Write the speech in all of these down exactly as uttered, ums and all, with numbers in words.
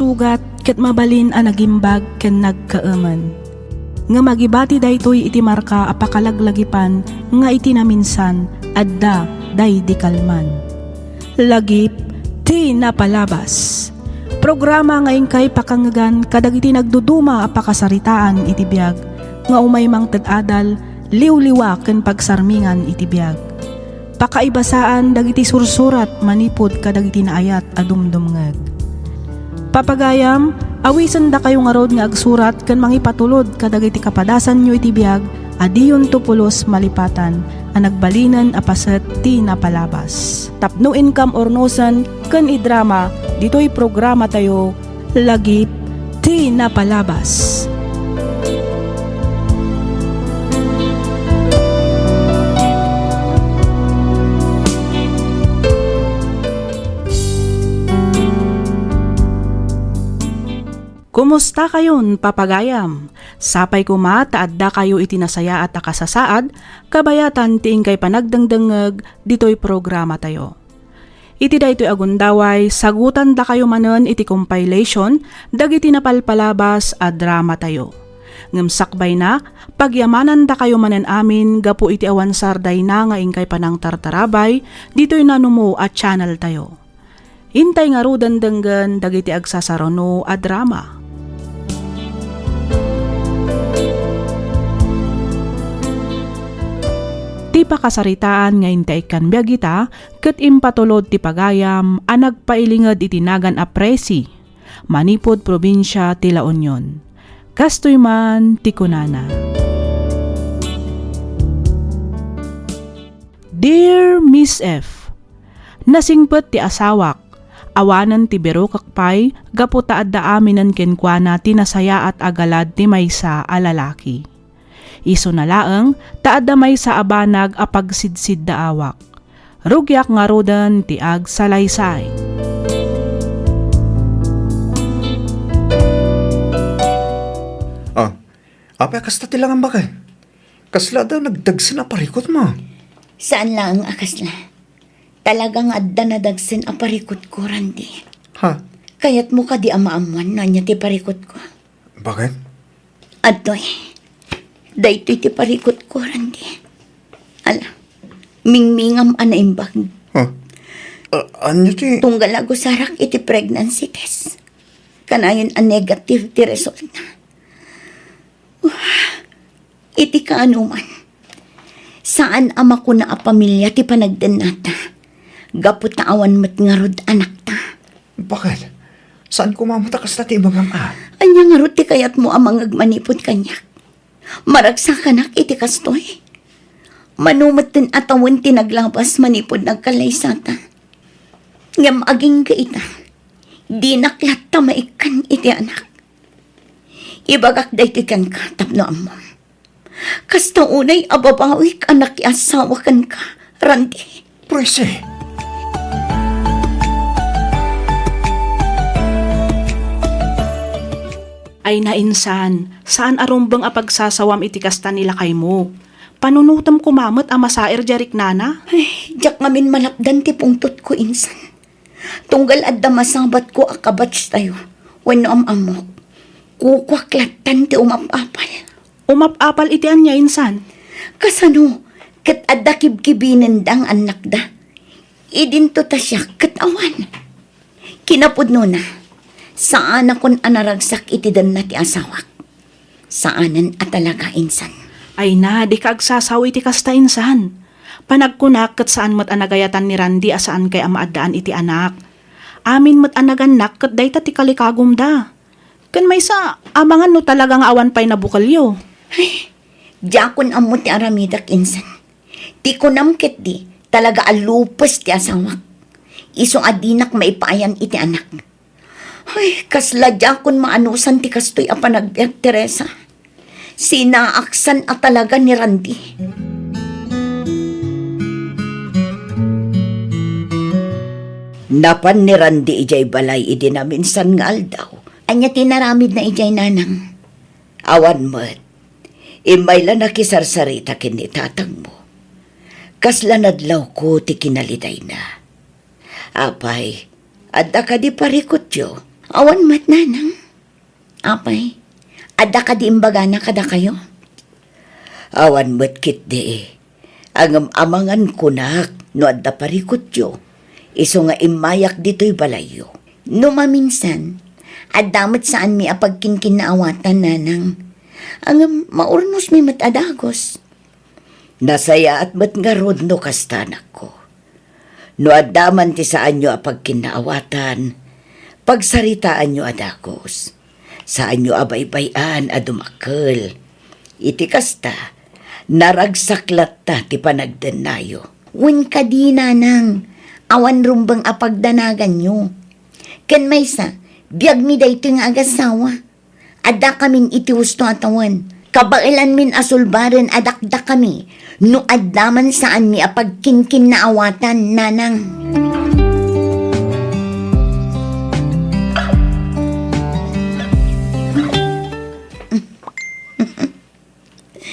Sugat ket mabalin a nagimbag ken nagkaemen. Ngem agibati daytoy iti marka a pakalaglagipan nga iti naminsan, adda daydi kalman. Lagip ti napalabas. Programa nga inkay pakangngegan kadagiti nagduduma a pakasaritaan iti biag nga umay mangted adal, liwliwa ken pagsarmingan iti biag. Pakaibasaan dagiti sursurat manipud kadagiti naayat a dumdumngeg. Papagayam, awisendakayo ngarud nga agsurat ken mangipatulod kadagiti kapadasanyo iti biag a diyonto pulos malipatan a nagbalinen a paset ti napalabas. Tapno inkam urnosen ken idrama ditoy programatayo, Lagip ti Napalabas. Kumustakayon, papagayam? Sapay koma ta addakayo iti nasayaat a kasasaad, kabayatan ti inkay panagdengdengngeg ditoy programatayo. Iti daytoy a gundaway, sagutandakayo manen iti compilation dagiti napalpalabas a dramatayo. Ngem sakbayna, pagyamanandakayo manen amin gapu iti awan sardayna nga inkay panangtartarabay ditoy nanumo a channeltayo. Intay ngaruden denggen dagiti agsasaruno a drama. Ti pakasaritaan nga intay ikkan biag ita ket impatulod ti pagayam a nagpailinged iti nagan a Presi, manipud probinsia ti La Union. Kastoy man ti kunana. Dear Miss F, nasingpet ti asawak. Awanen ti birokek pay gapu ta adda aminen kenkuana ti nasayaat a galad ti maysa a lalaki. Isuna laeng ta adda maysa a banag a pagsidsiddaawak. Rugiak ngaruden ti agsalaysay. Ah, apay kasta ti langan, bakay? Kasla adda nagdagsen a parikutmo? Saan laeng a kasla. Talaga nga adda nadagsen a parikutko, Randy. Ha? Kayatmo kadi a maammuan no ania ti parikutko? Bakit? Adtoy. Daytoy ti parikutko, Randy. Ala, mingmingam a naimbag. Ha? Ah, ania ti? Tunggal agusarak iti pregnancy test. Kanayon a negative ti resulta. Iti kaanoman, saan a makuna a pamilia ti panagdennata, gapu ta awan met ngarud anakta. Bakit? Saan koma met a kasta ti ibagam a? Ania ngarud ti kayatmo a mangeg manipud kaniak? Maragsakanak iti kastoy? Mano metten a tawen ti naglabas manipud nagkalaysata? Ngem agingga ita, dinak latta maikkan iti anak. Ibagak daytoy kenka tapno ammom. Kasta unay a babawik a nakiasawa kenka, Randy. Presi! Ay, nainsan, saan a rumbeng a pagsasawam iti kasta ni lakaymo. Panunotem koma met a masaer diay riknana. Ay, diak ngamin malapdan ti pungtotko, insan. Tunggal adda masabatko a kabatchtayo wenno am-ammok, kukuak lattan ti umap-apal. Umap-apal iti ania, insan? Kasano ket adda kibkibinenda nga annakda? Idinto ta siak ket awan. Kinapudnona, saanakon a naragsak iti denna ti asawak. Saanen a talaga, insan. Ay na, dika agsasao iti kasta, insan. Panagkunak ket saan met a nagayatan ni Randy a saankay a maaddaan iti anak. Amin met a nagannak ket dayta ti kalikagumda. Ken maysa, amangan no talaga nga awan pay nabukelyo. Ay, diakon ammo ti aramidek, insan. Ti kunam ketdi, talaga a lupes ti asawak. Isu a dinak maipayan iti anak. Ay, kasla diakon maanusan ti kastoy a panagbiag, Teresa. Sinaaksan a talaga ni Randy. Napan ni Randy idiay balay idi naminsan nga aldaw. Ania ti inaramidna idiay, nanang? Awan met. Immay la nakisarsarita ken ni tatangmo. Kasla nadlawko ti kinalidayna. Apay, adda kadi parikutyo? Awan met, Nanang. Apay, adda kadi imbagana kadakayo? Awan met ketdi. Ngem amangan kunak no adda parikutyo, isu nga immayak ditoy balayyo. No maminsan, adda met saanmi a pagkinkinnaawatan, Nanang. Ngem maurnosmi met a dagus. Nasayaat met ngarud no kasta, anakko. No adda man ti saanyo a pagkinnaawatan, pagsaritaanyo a dagus. Saanyo a baybay-an a dumakkel. Iti kasta, naragsak latta ti panagdennayo. Wen kadi, Nanang, awan rumbeng a pagdanaganyo. Ken maysa, biagmi daytoy nga agasawa. Addakamin iti husto a tawen. Kabaelanmin a sulbaren a dakdakami no adda man saanmi a pagkinkinnaawatan, Nanang.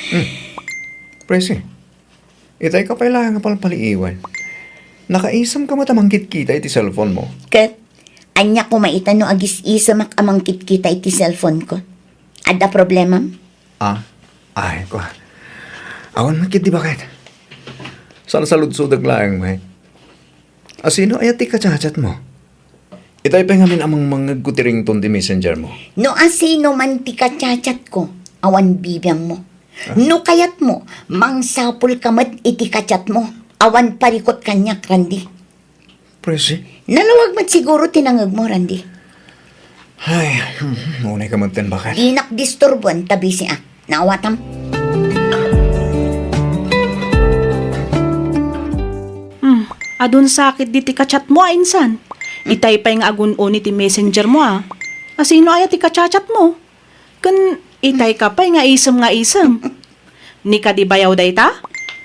Hmm. Presi, itay ka pay laeng a palpaliiwen. Nakaisem ka met a mangkitkita iti cellphone mo? Ket, ania koma ita no agis-isemak a mangkitkita iti cellphone ko? Adda problemam? Ah, ay, kua. Awan met ketdi baket. Salsaludsodek laeng met. Asino aya ti kachat-chat mo? Itay pay ngamin a mangmangngeg ko ti ringtone ti messenger mo. No asino man ti kachat-chat ko, awan bibiangmo. Ah? No kayatmo, mangsapul ka met iti kachat mo. Awan parikut kaniak, Randy. Presi? Nalawag met siguro ti nangegmo, Randy. Ay, hmm, unay ka met ten baket. Dinak disturboen ta busy ak. Naawatam? Hmm, adun sakit diti kachat mo a insan. Itay pay nga agun-uni ti messenger mo, a. Asino aya ti kachat-chat mo? Ken itay ka pay nga isem nga isem. Ni kadi bayaw dayta?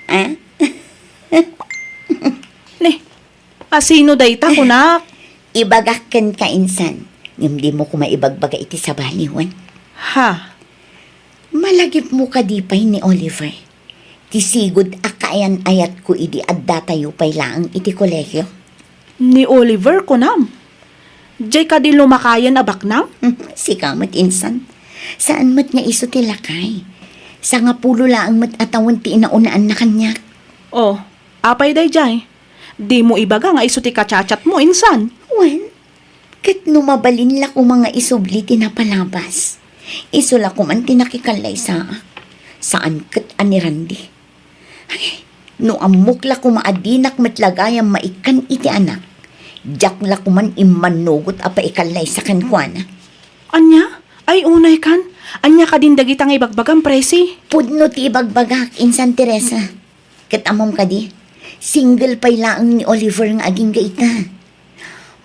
Ah? Ni, asino dayta, kunak? Ibagak kenka insan, ngem dimo koma ibagbaga iti sabali, wen? Ha? Malagipmo kadi pay ni Oliver? Ti sigud a kaayan-ayatko idi addatayo pay laeng iti kolegio. Ni Oliver, kunam? Diay kadi lumakayen a baknang? Sika met insan. Saan met nga isu ti lakay. Sangapulo laeng met a tawen ti inaunaan na kaniak. Oh, apay daydiay? Dimo ibaga nga isu ti kachat-chat mo, insan? Wen, ket no mabalin la koma nga isubli ti napalabas, isu la koman ti nakikallaysaak. Saan ket a ni Randy. Ay, no ammok la koma a dinak met la gayam maikkan iti anak, diak la koman immannugot a paikallaysa kenkuana. Ania? Ay, unay kan. Ania kadin dagita nga ibagbagam, Presi? Pudno ti ibagbagak, insan Teresa. Ket ammom kadi, single pay laeng ni Oliver nga agingga ita.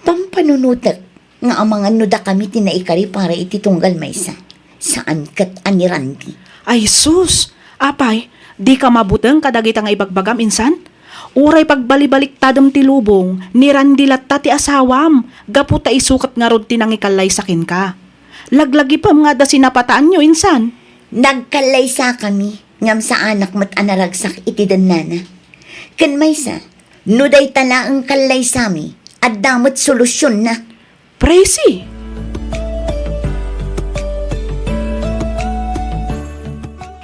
Pampanunotek nga amangan no dakami ti naikari para iti tunggal maysa. Saan ket a ni Randy. Ay sus! Apay, dika mabuteng kadagita nga ibagbagam, insan? Uray pagbalibaliktadem ti lubong, ni Randy latta ti asawam, gapu ta isu ket ngarud ti nangikallaysa kenka. Laglagipem nga adda sinapataanyo, insan. Nagkallaysakami, ngem saanak met a naragsak iti dennana. Ken maysa, no dayta laeng kallaysami, adda met solusionna. Presi!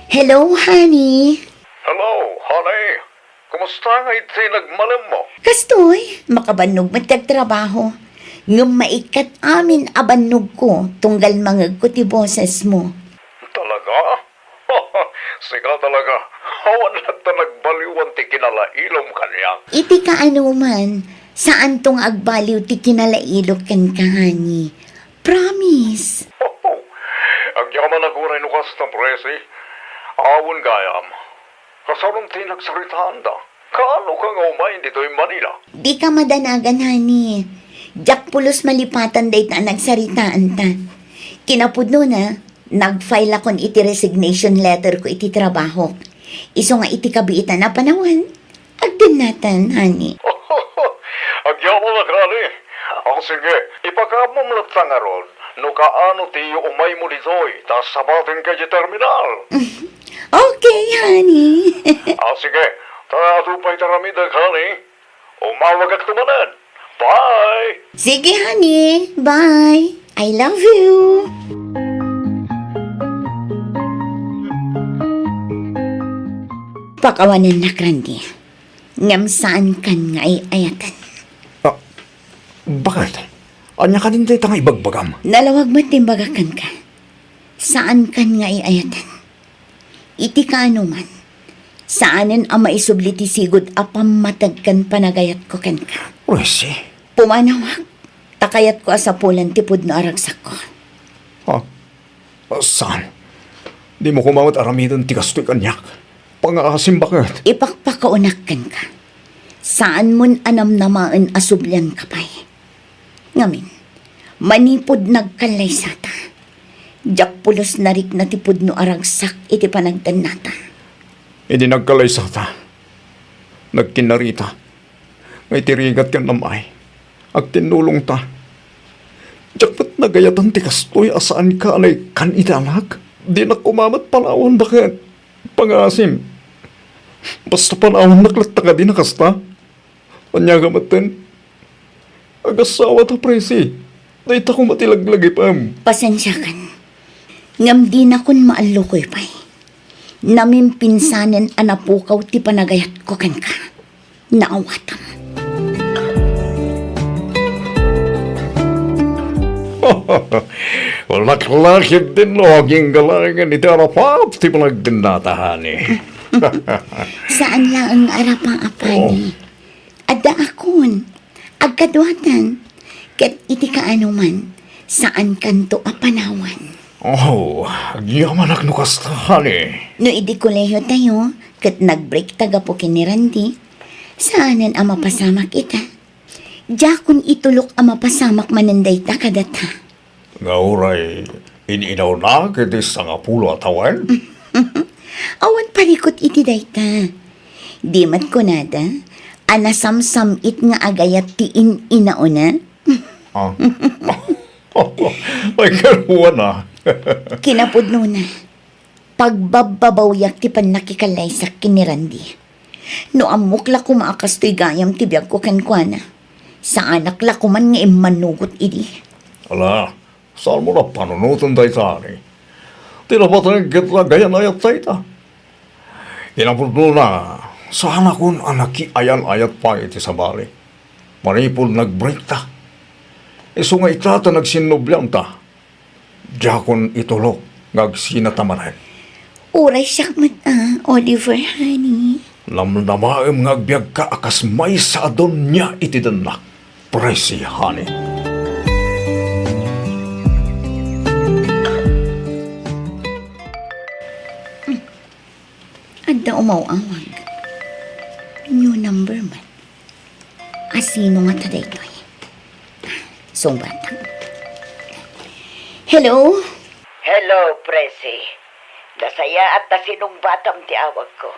Hello, honey. Hello, honey. Kumusta nga iti nagmalemmo? Kastoy, makabannog met ti agtrabaho. Ngem maikkat amin a bannogko tunggal mangegko ti bosesmo. Talaga? Sika talaga. Awan latta nagbaliwan ti kinalailom kaniak. Iti kaanoman, saanto nga agbaliw ti kinalailok kenka, honey. Promise. Agyamanak uray no kasta, Presi. Awan gayam. Kasano ti nagsaritaanda? Kaano ka nga umay ditoy Manila? Dika madanagan, honey. Diak pulos malipatan dayta a nagsaritaanta. Kinapudnona, nag-file akon iti resignation letter ko iti trabahok. Isu nga iti kabiitan a panawen, agdennatan, honey. Agyamanak, honey. O, sige, ipakaamom latta ngarud no kaano ti umaymo ditoy ta sabatenka iti terminal. Okay, honey. O, sige, ta adu pay ti aramidek, honey. Umawagakto manen. Bye! Sige, honey. Bye. I love you! Pakawanennak, Randy. Ngem saankan nga ay-ayaten. Ah, bakit? Ania kadin dayta nga ibagbagam? Nalawag met ti imbagak kenka. Saankan nga ay-ayaten. Iti kaanoman, saanen a maisubli ti sigud a pammateg ken panagayatko kenka. Presi? Pumanawak, ta kayatko a sapulan ti pudno a ragsakko. Ha? Saan? Dimo koma met aramiden ti kastoy kaniak. Pangaasim, baket. Ipakpakaonak kenka. Saanmon a namnamaen a sublianka pay. Ngamin, manipud nagkallaysata, diak pulos narikna ti pudno a ragsak iti panagdennata. Idi nagkallaysata, nagkinnarita, nga iti rigat ken amay, agtinnulongta. Diak met nagayatan ti kastoy a saanka a naikkan iti anak. Dinak koma met panawan, baket. Pangaasim. Basta panawannak latta kadi a kasta. Ania ka metten? Agassawa ta, Presi. Dayta koma ti laglagipem. Pasensiakan. Ngem dinakon maallukoy pay. Namimpinsanen a napukaw ti panagayatko kenka. Naawatam. Laklakip din no, aginggalangen iti arapap ti panagdennata, honey. Saan laeng arapap, honey. Oh. Adda akon. Agkaduatan. Ket iti kaanoman, saankanto a panawan. Oh, agyamanak no kasta, honey. No idi kolehiyo tayo, ket nag-break ta gapu ken ni Randy, saanen a mapasamak ita. Diakon itulok a mapasamak manen dayta kadata. Nga uray in-inawnak iti sangapulo a tawen? Awan parikut iti dayta. Di met kunada a nasamsam-it nga agayat ti in-inauna? Ah. Ay, karuana. Kinapudnona. Pagbabbabawiak ti pannakikallaysak ken ni Randy. No ammok la koma a kastoy gayam ti biagko kenkuana, saanak la koman nga immanugot idi. Ala, saanmo a panunoten dayta, honey. Ti napateg ket nagayan-ayat dayta. Kinapudnona, saanakon a nakiayan-ayat pay iti sabali. Manipud nag-break ta. Isu nga ita ta nagsinnobianta. Diakon itulok nga agsina ta manen. Uray siak met a, Oliver, honey. Namnamaem nga agbiagka a kas maysa a donia iti dennak, Presi, honey. Adda umaw-awag. New number man. A sino ngata daytoy? Sungbatak. Hello? Hello, Presi. Nasayaat ta sinungbatam ti awagko.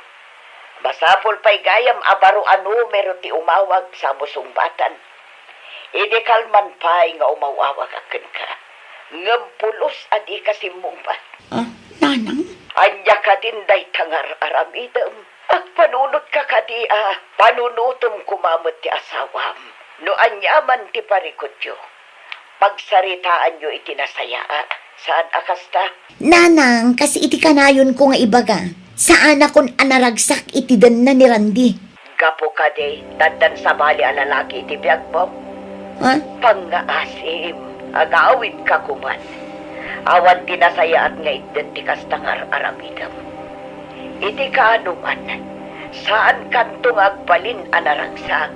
Masapul pay gayam a baro a numero ti umawag sa mo sungbatan. Idi kalman pay nga umaw-awagak kenka, ngem pulos a dika simmungbat. Ah, nanang? Ania kadin dayta nga ar-aramidem? Agpanunotka kadi a panunotem koma met ti asawam? No aniaman ti parikutyo, pagsaritaanyo iti nasayaat. Saan a kasta? Nanang, kas iti kanayonko nga ibaga, saanakon a naragsak iti denna ni Randy. Gapu kadi, ta addan sabali a lalaki iti biagmo? Ha? Pangngaasim, agawidka koman. Awan ti nasayaat nga itden ti kasta nga ar-aramidem. Iti kaanoman, saankanto nga agbalin a naragsak,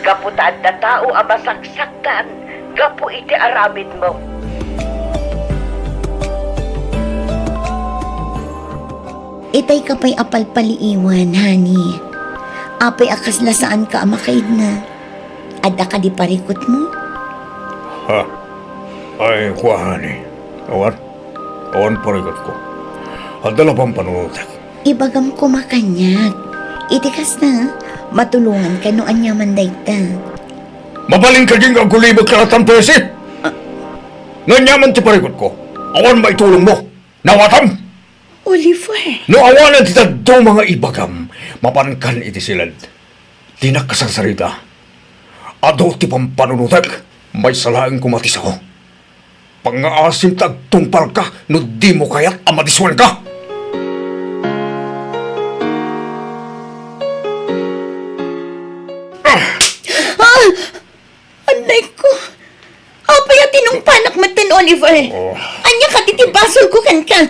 gapu ta adda tao a masaksaktan gapu iti aramidmo. Itay ka pay a palpaliiwan, honey. Apay a kasla saanka a makaidna? Adda kadi parikutmo? Ha? Ay, kua, honey. Awan. Awan parikutko. Adda la pampanunotek. Ibagam koma kaniak. Iti kasta, matulonganka no aniaman dayta. Mabalin kadi nga agulibek laeng, Presi? Ah. No aniaman ti parikutko, awan maitulongmo. Naawatam! Oliver! No awanen ti dadduma nga ibagam, mapankan iti siled. Dinak kasarsarita. Adu ti pampanunotek, maysa laeng koma ti sao. Pangngaasim ta agtungpalka no dimo kayat a madiswenka. Ah! Annayko! Apay a tinungpanak metten, Oliver? Oh. Ania kadi ti basolko kenka?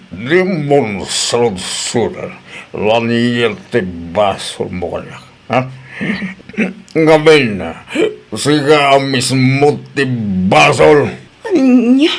Dimon sudsuden, la ania ti basolmo kaniak, ha? Ngamin, sika a mismo ti basol. Ania?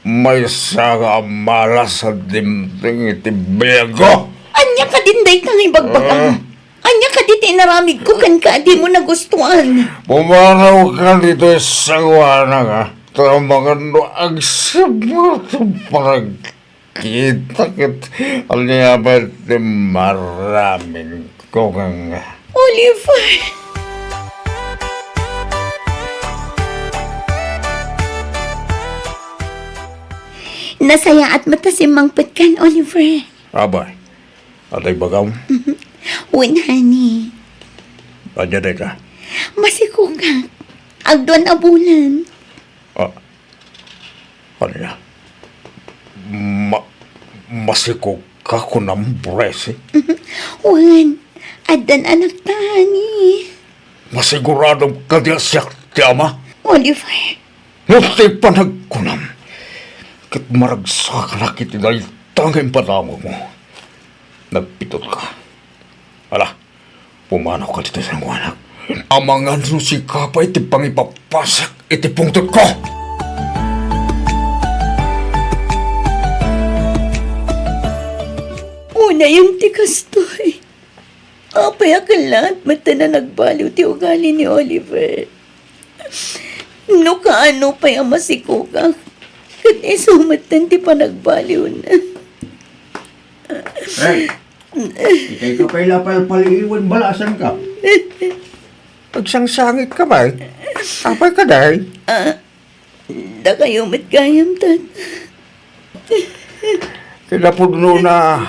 Maysa ka a malas a dimteng iti biagko. Ania kadin dayta nga ibagbagam? Ah. Ania kadi ti inaramidko kenka a dimo nagustuan? Pumanawka ditoy sangoanak, a? Ta amangan no agsipnget ti panagkita ket ania met ti maramidko kenka. Oliver! Nasayaat met ta simmangpetkan, Oliver. Apay, adda ibagam? Wen, honey. Ania dayta? Masikogak. Agduan a bulan. Ah, ania? Ma-, masikogka kunam, Presi? Wen, addan anakta, honey. Masiguradom kadi a siak ti ama? Oliver. No ti panagkunam, ket maragsakanak iti dayta nga impadamagmo. Nagbidutka. Ala, pumanawka ditoy sangoanak. Amangan no sika pay ti pangipapasak iti pungtotko. Unayen ti kastoy. Apay a ket laat met ta nagbaliw ti ugali ni Oliver. No kaano pay a masikogak, ket isu metten ti panagbaliwna. Hey, ikay ka pay la palpaliiwen, balasangka. Agsangsangitka pay. Apay kadi? Ah, dakayo met gayam, Tata. Kinapudnona,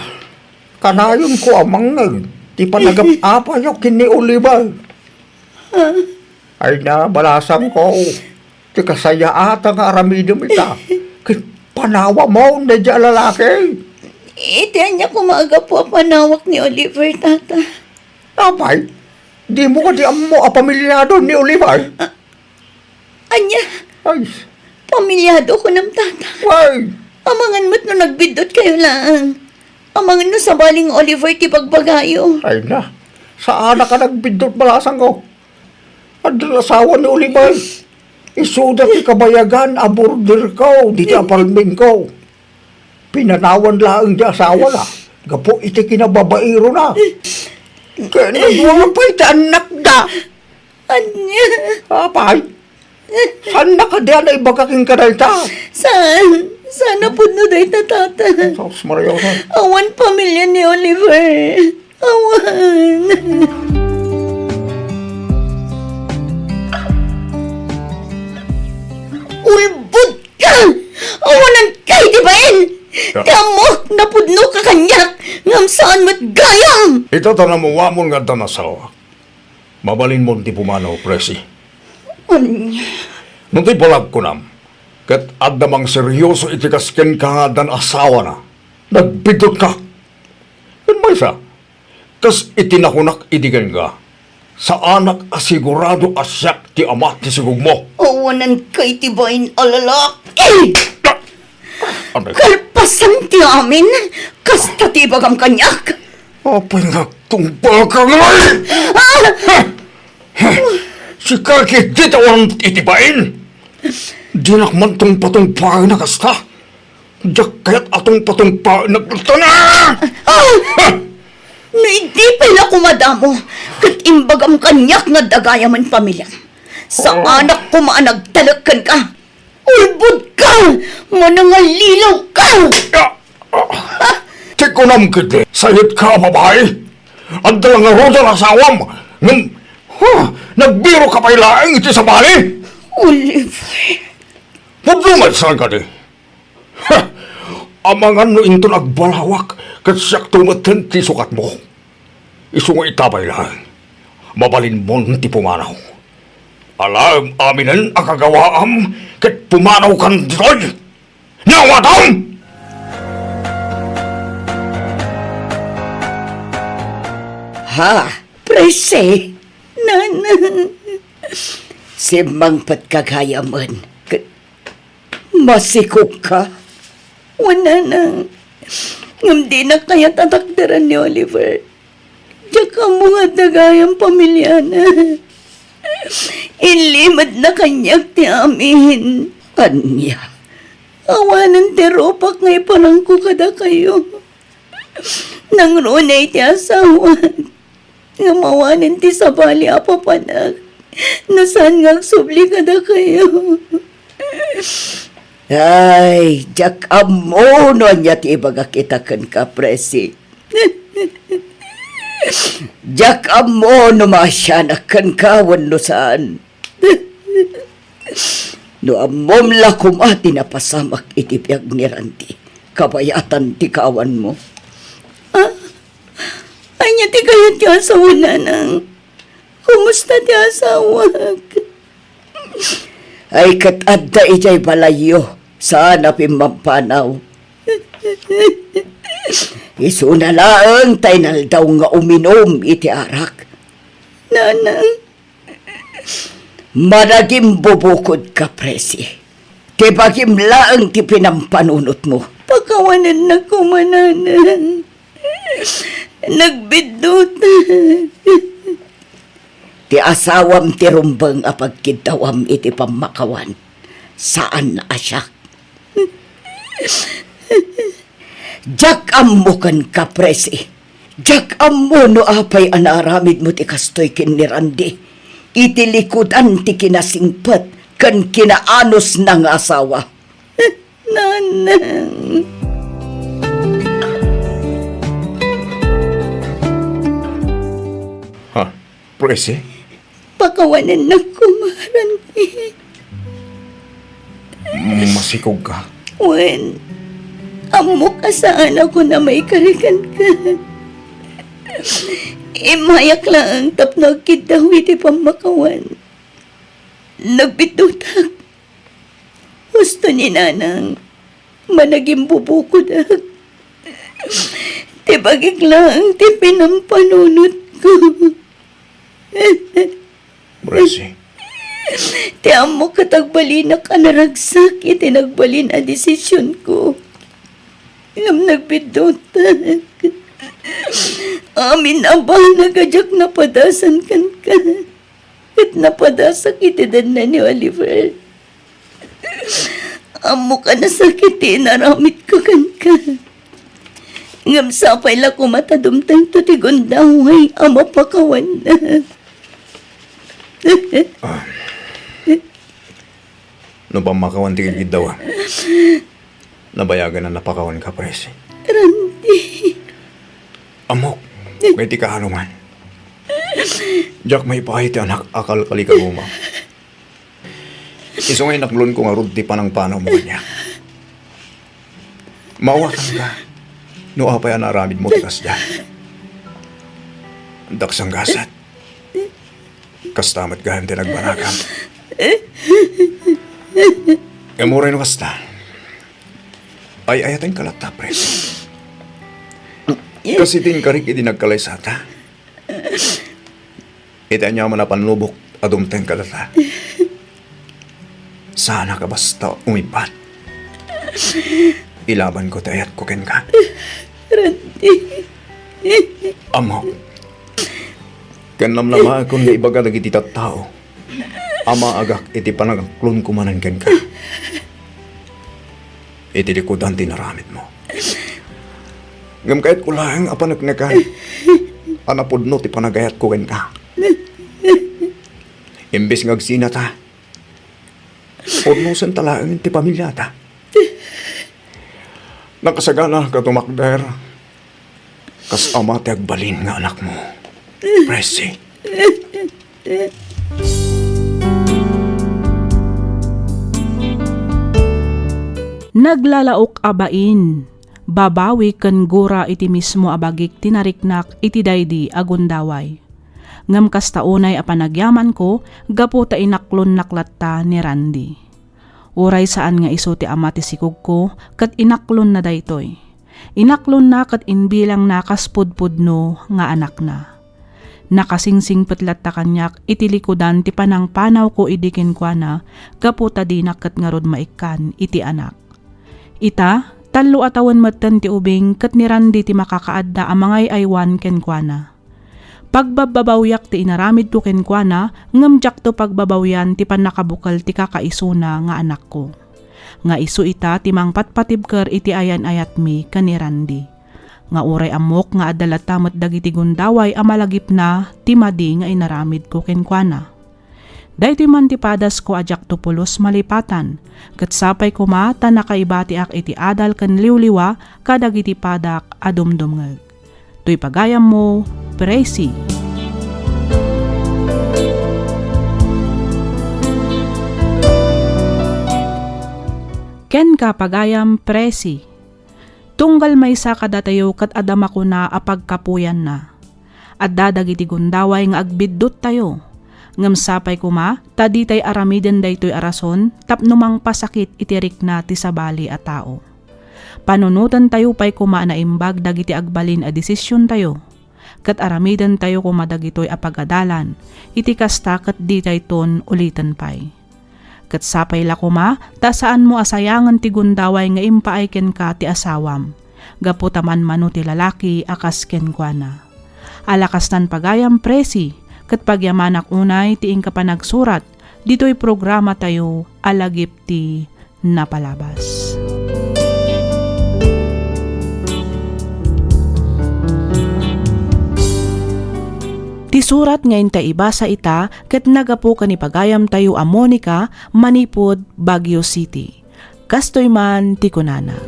kanayonko a mangngeg ti panagap-apayo ken ni Oliver. Ay na, balasangko, ti kasayaatan nga aramidem ita, ket panawamon daydiay a lalaki. Iti ania koma a gapu a panawak ni Oliver, Tata? Apay, dimo kadi ammo a pamiliado ni Oliver? Ah, Ania? Ay. Pamiliado kunam, Tata. Ay. Amangan met no nagbiddutkay laeng. Amangan no sabali nga Oliver ti bagbagayo. Ay na. Saanak a nagbiddut, balasangko. Addan asawa ni Oliver. Isuda ti kabayagan a borderko ditoy apartmentko. Pinanawan laeng ti asawana gapu iti kinababairona. Ket nagwapay ti annakda. Ania? Apay? Saanna kadi a naibaga kenka dayta? Saan? Saan a pudno dayta, Tata? Sus, Maria, saan? Awan pamilia ni Oliver. Awan. Ulbod ka! Awanan ka iti bain! Ya. Ti ammok, napudno ka kaniak, ngem saan met gayam! Ita ta namuamon nga addan asawa. Mabalinmon ti pumanaw, Presi. Ania? No ti balag kunam, ket adda mangseryoso iti kas kenka nga addan asawana, nagbiddutka. Ken maysa, kas iti nakunak idi kenka, saanak a sigurado a siak ti ama ti sigogmo. Awanan ka iti bain a lalaki! Ah! Ano? Kalpasan ti amin, kasta ti ibagam kaniak. Apay nga agtungpalka ngay? Ah! Ha? Ha? Sika ket di tawaran iti bain. Dinak man tungpatungpaen a kasta. Diak kayat a tungpatungpaen a kasta na. Ah! Ha? No idi pay la kumadamo, ket imbagam kaniak nga dagayamen pamiliam. Saanak koma a nagtalek kenka. Ulbod ka! Manangalilaw ka! Ah, ah, ti kunam ketdi, sayetka a babai? Adda la ngaruden asawam, ngem, ha, nagbiroka pay laeng iti sabali? Oliver. Pudno met saan kadi? Ha! Amangan no inton agbalawak, ket siakto metten ti sukatmo. Isu nga ita pay laeng, mabalinmon ti pumanaw. Alaem aminen a kagawaam ket pumanawkan ditoy. Naawatam! Ha? Presi? Nanang. Simmangpetka gayamen ket masikogka? Wen, nanang. Ngem dinak kayat a takderan ni Oliver. Diak ammo nga adda gayam pamiliana. Inlimedna kaniak ti amin. Ania? Awanen ti rupak nga iparangko kadakayo. Nangruna iti asawak. Ngem awanen ti sabali a papanak no saan nga agsubli kadakayo. Ay, diak ammo no ania ti ibagak ita kenka, Presi. Diak ammo no maasianak kenka wenno saan. No ammom la koma ti napasamak iti biag ni Randy, kabayatan ti kaawanmo. Ah, ania ti kayatyo a sawen, nanang? Kumusta ti asawak? Ay, ket adda idiay balayyo, saan a pimmampanaw. Isuna laeng ta inaldaw nga uminum iti arak. Nanang. Managimbubukodka, Presi. Ti bagim laeng ti pinampanunotmo. Pakawanennak koma, nanang. Nagbiddutak. Ti asawam ti rumbeng a pagkiddawam iti pammakawan. Saan a siak. Diak ammo kenka, Presi. Diak ammo no apay a naaramidmo ti kastoy ken ni Randy iti likudan ti kinasingpet ken kinaanusna nga asawa. Nanang. Ha? Presi? Pakawanennak koma, Randy. Masikogka? Wen, ammok a saan a kunam a maikari kenka. Immayak laeng tapno agkiddaw iti pammakawan. Nagbiddutak. Husto ni Nanang, managimbubukodak. Ti bagik laeng ti pinampanunotko. Presi. Ti ammok ket agbalinak a naragsak iti nagbalin a desisionko. Ngem nagbiddutak. Amin a banag a diak napadasan kenka. Ket napadasak iti denna ni Oliver. Ammok a nasakit ti inaramidko kenka. Ngem sapay la koma ta dumtengto ti gundaway a mapakawanna. Ah. No pammakawan ti gidgiddawa, nabayagan a napakawanka, Presi. Randy. Ammok, nga iti kaano man. Diak maipaay ti anak a kalkalikaguma. Isu nga inaklonko ngarud ti panangpanawmo kaniak. Maawatanka no apay a naaramidmo ti kasdiay. Addak sanggasat. Kasta met gayam ti nagbanagam. Ngem uray no kasta, ay-ayatenka latta, Presi. Kas iti inkarik idi nagkalaysata. Iti aniaman a pannubok a dumteng kadata. Saanak a basta umibbat. Ilabanko ti ayatko kenka. Randy. Ammok. Ken namnamaekon nga ibaga dagiti tattao a maagak iti panangaklonko manen kenka. Iti likudan ti inaramidmo. Ngem kayatko laeng a paneknekan a napudno ti panagayatko kenka. Imbes nga agsinata, pudnosenta laeng ti pamiliata. Nakasagana ka tumakder kas ama ti agbalin nga anakmo, Presi. Naglalaok a bain, babawi ken gura iti mismo a bagik ti nariknak iti daydi a gundaway. Ngem kasta unay a panagyamanko gapu ta inaklonnak latta ni Randy. Uray saan nga isu ti ama ti sikogko, ket inaklonna daytoy. Inaklonna ket imbilangna kas pudpudno nga anakna. Nakasingsingpet latta kaniak iti likudan ti panangpanawko idi kenkuana gapu ta dinak ket ngarud maikkan iti anak. Ita, tallo a tawen metten ti ubing ket ni Randy ti makakaadda a mangay-aywan kenkuana. Pagbabbabawiak ti inaramidko kenkuana, ngem diakto pagbabawian ti pannakabukel ti kakaisuna nga anakko. Nga isu ita ti mangpatpatibker iti ayan-ayatmi ken ni Randy. Nga uray ammok nga adda latta met dagiti gundaway a malagipna ti madi nga inaramidko kenkuana. Daytoy man ti padasko a diakto pulos malipatan, ket sapay koma ta nakaibatiak iti adal ken liwliwa kadagiti padak a dumdumngeg. Toy pagayammo, Presi. Kenka, pagayam, Presi. Tunggal maysa kadatayo ket adda makuna a pagkapuyanna. Adda dagiti gundaway nga agbidduttayo. Ngem sapay koma ta ditay aramiden daytoy a rason tapno mangpasakit iti rikna ti sabali a tao. Panunotentayo pay koma a naimbag dagiti agbalin a desisiontayo, ket aramidentayo koma dagitoy a pagadalan, iti kasta ket ditayton uliten pay. Ket sapay la koma ta saanmo a sayangen ti gundaway nga impaay kenka ti asawam, gapu ta manmano ti lalaki a kas kenkuana. Ala kastan pagayam, Presi, ket pagyamanak unay ti inka panagsurat ditoy programatayo a Lagip ti Napalabas. Ti surat nga inta ibasa ita ket naggapu ken ni pagayamtayo a Monica manipud Baguio City. Kastoy man ti kunana,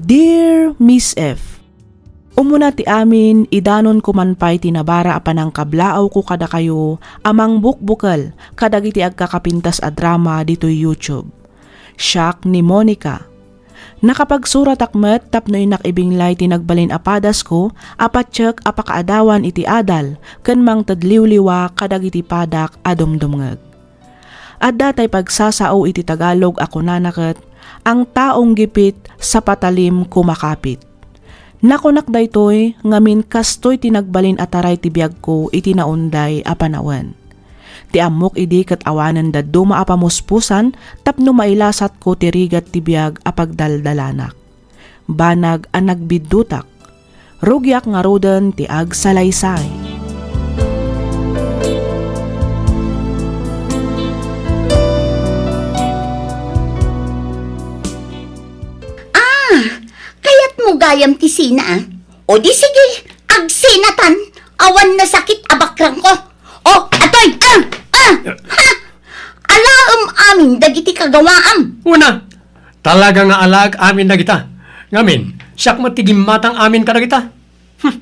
Dear Miss F, Umuna ti amin, idanonko man pay ti nabara a panangkablaawko kadakayo a mangbukbukel kadagiti agkakapintas a drama ditoy YouTube. Siak ni Monica. Nakapagsuratak met tapno innak ibinglay ti nagbalin a padasko a patiek a pakaadawan iti adal ken mangted liwliwa kadagiti padak a dumdumngeg. Adda tay pagsasao iti Tagalog a kunana ket, "Ang taong gipit sa patalim kumakapit." Nakunak daytoy, ngamin kastoy ti nagbalin a taray ti biagko iti naunday a panawen. Ti ammok idi ket awanen dadduma a pamuspusan tapno mailasatko ti rigat ti biag a pagdaldalanak. Banag a nagbiddutak. Rugiak ngaruden ti agsalaysay. Ah, kayatmo gayam ti sina, ah? O di sige, agsinatan, awan nasakit a bakrangko. O, atoy, ah, ah, ha! Alaem amin dagiti kagawaam. Una, talaga nga alaek amin dagita. Ngamin, siak met ti gimmatang amin kadagita. Hmm.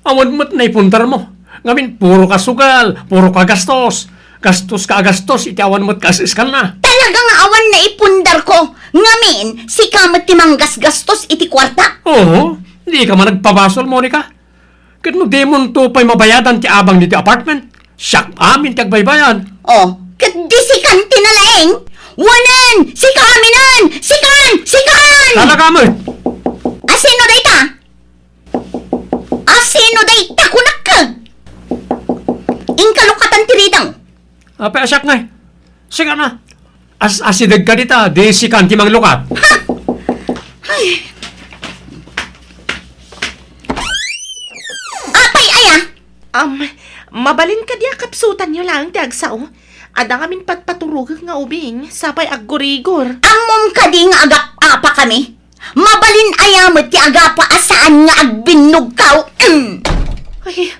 Awan met naipundarmo. Ngamin, puro ka sugal, puro ka gastos. Gastos ka a gastos, iti awan met kaas-iskanna. Talaga nga awan naipundarko. Ngamin, sika met ti manggasgastos iti kuarta. Oo, di ka man nagpabasol, Monica. Ket no dimonto pay mabayadan ti abang ditoy apartment, siak amin ti agbaybayad. Oh, ket di sikan ti nalaing? Wanen, sika aminen! Sikan! Sikan! Talaga met! Asino dayta? Asino dayta, kunak? Inkalukatan ti ridang. Apay a siak ngay? Sika na. As-asideg ka dita, di sikan ti manglukat. Ha? Ay. Apay aya? Am, mabalin kadi a kapsutanyo laeng ti agsao? Adda ngamin patpaturogek nga ubing, sapay aggurigor. Ammom kadi nga agap-apa kami? Mabalin aya met ti agapa a saan nga agbinnogkaw? Mm. Ay,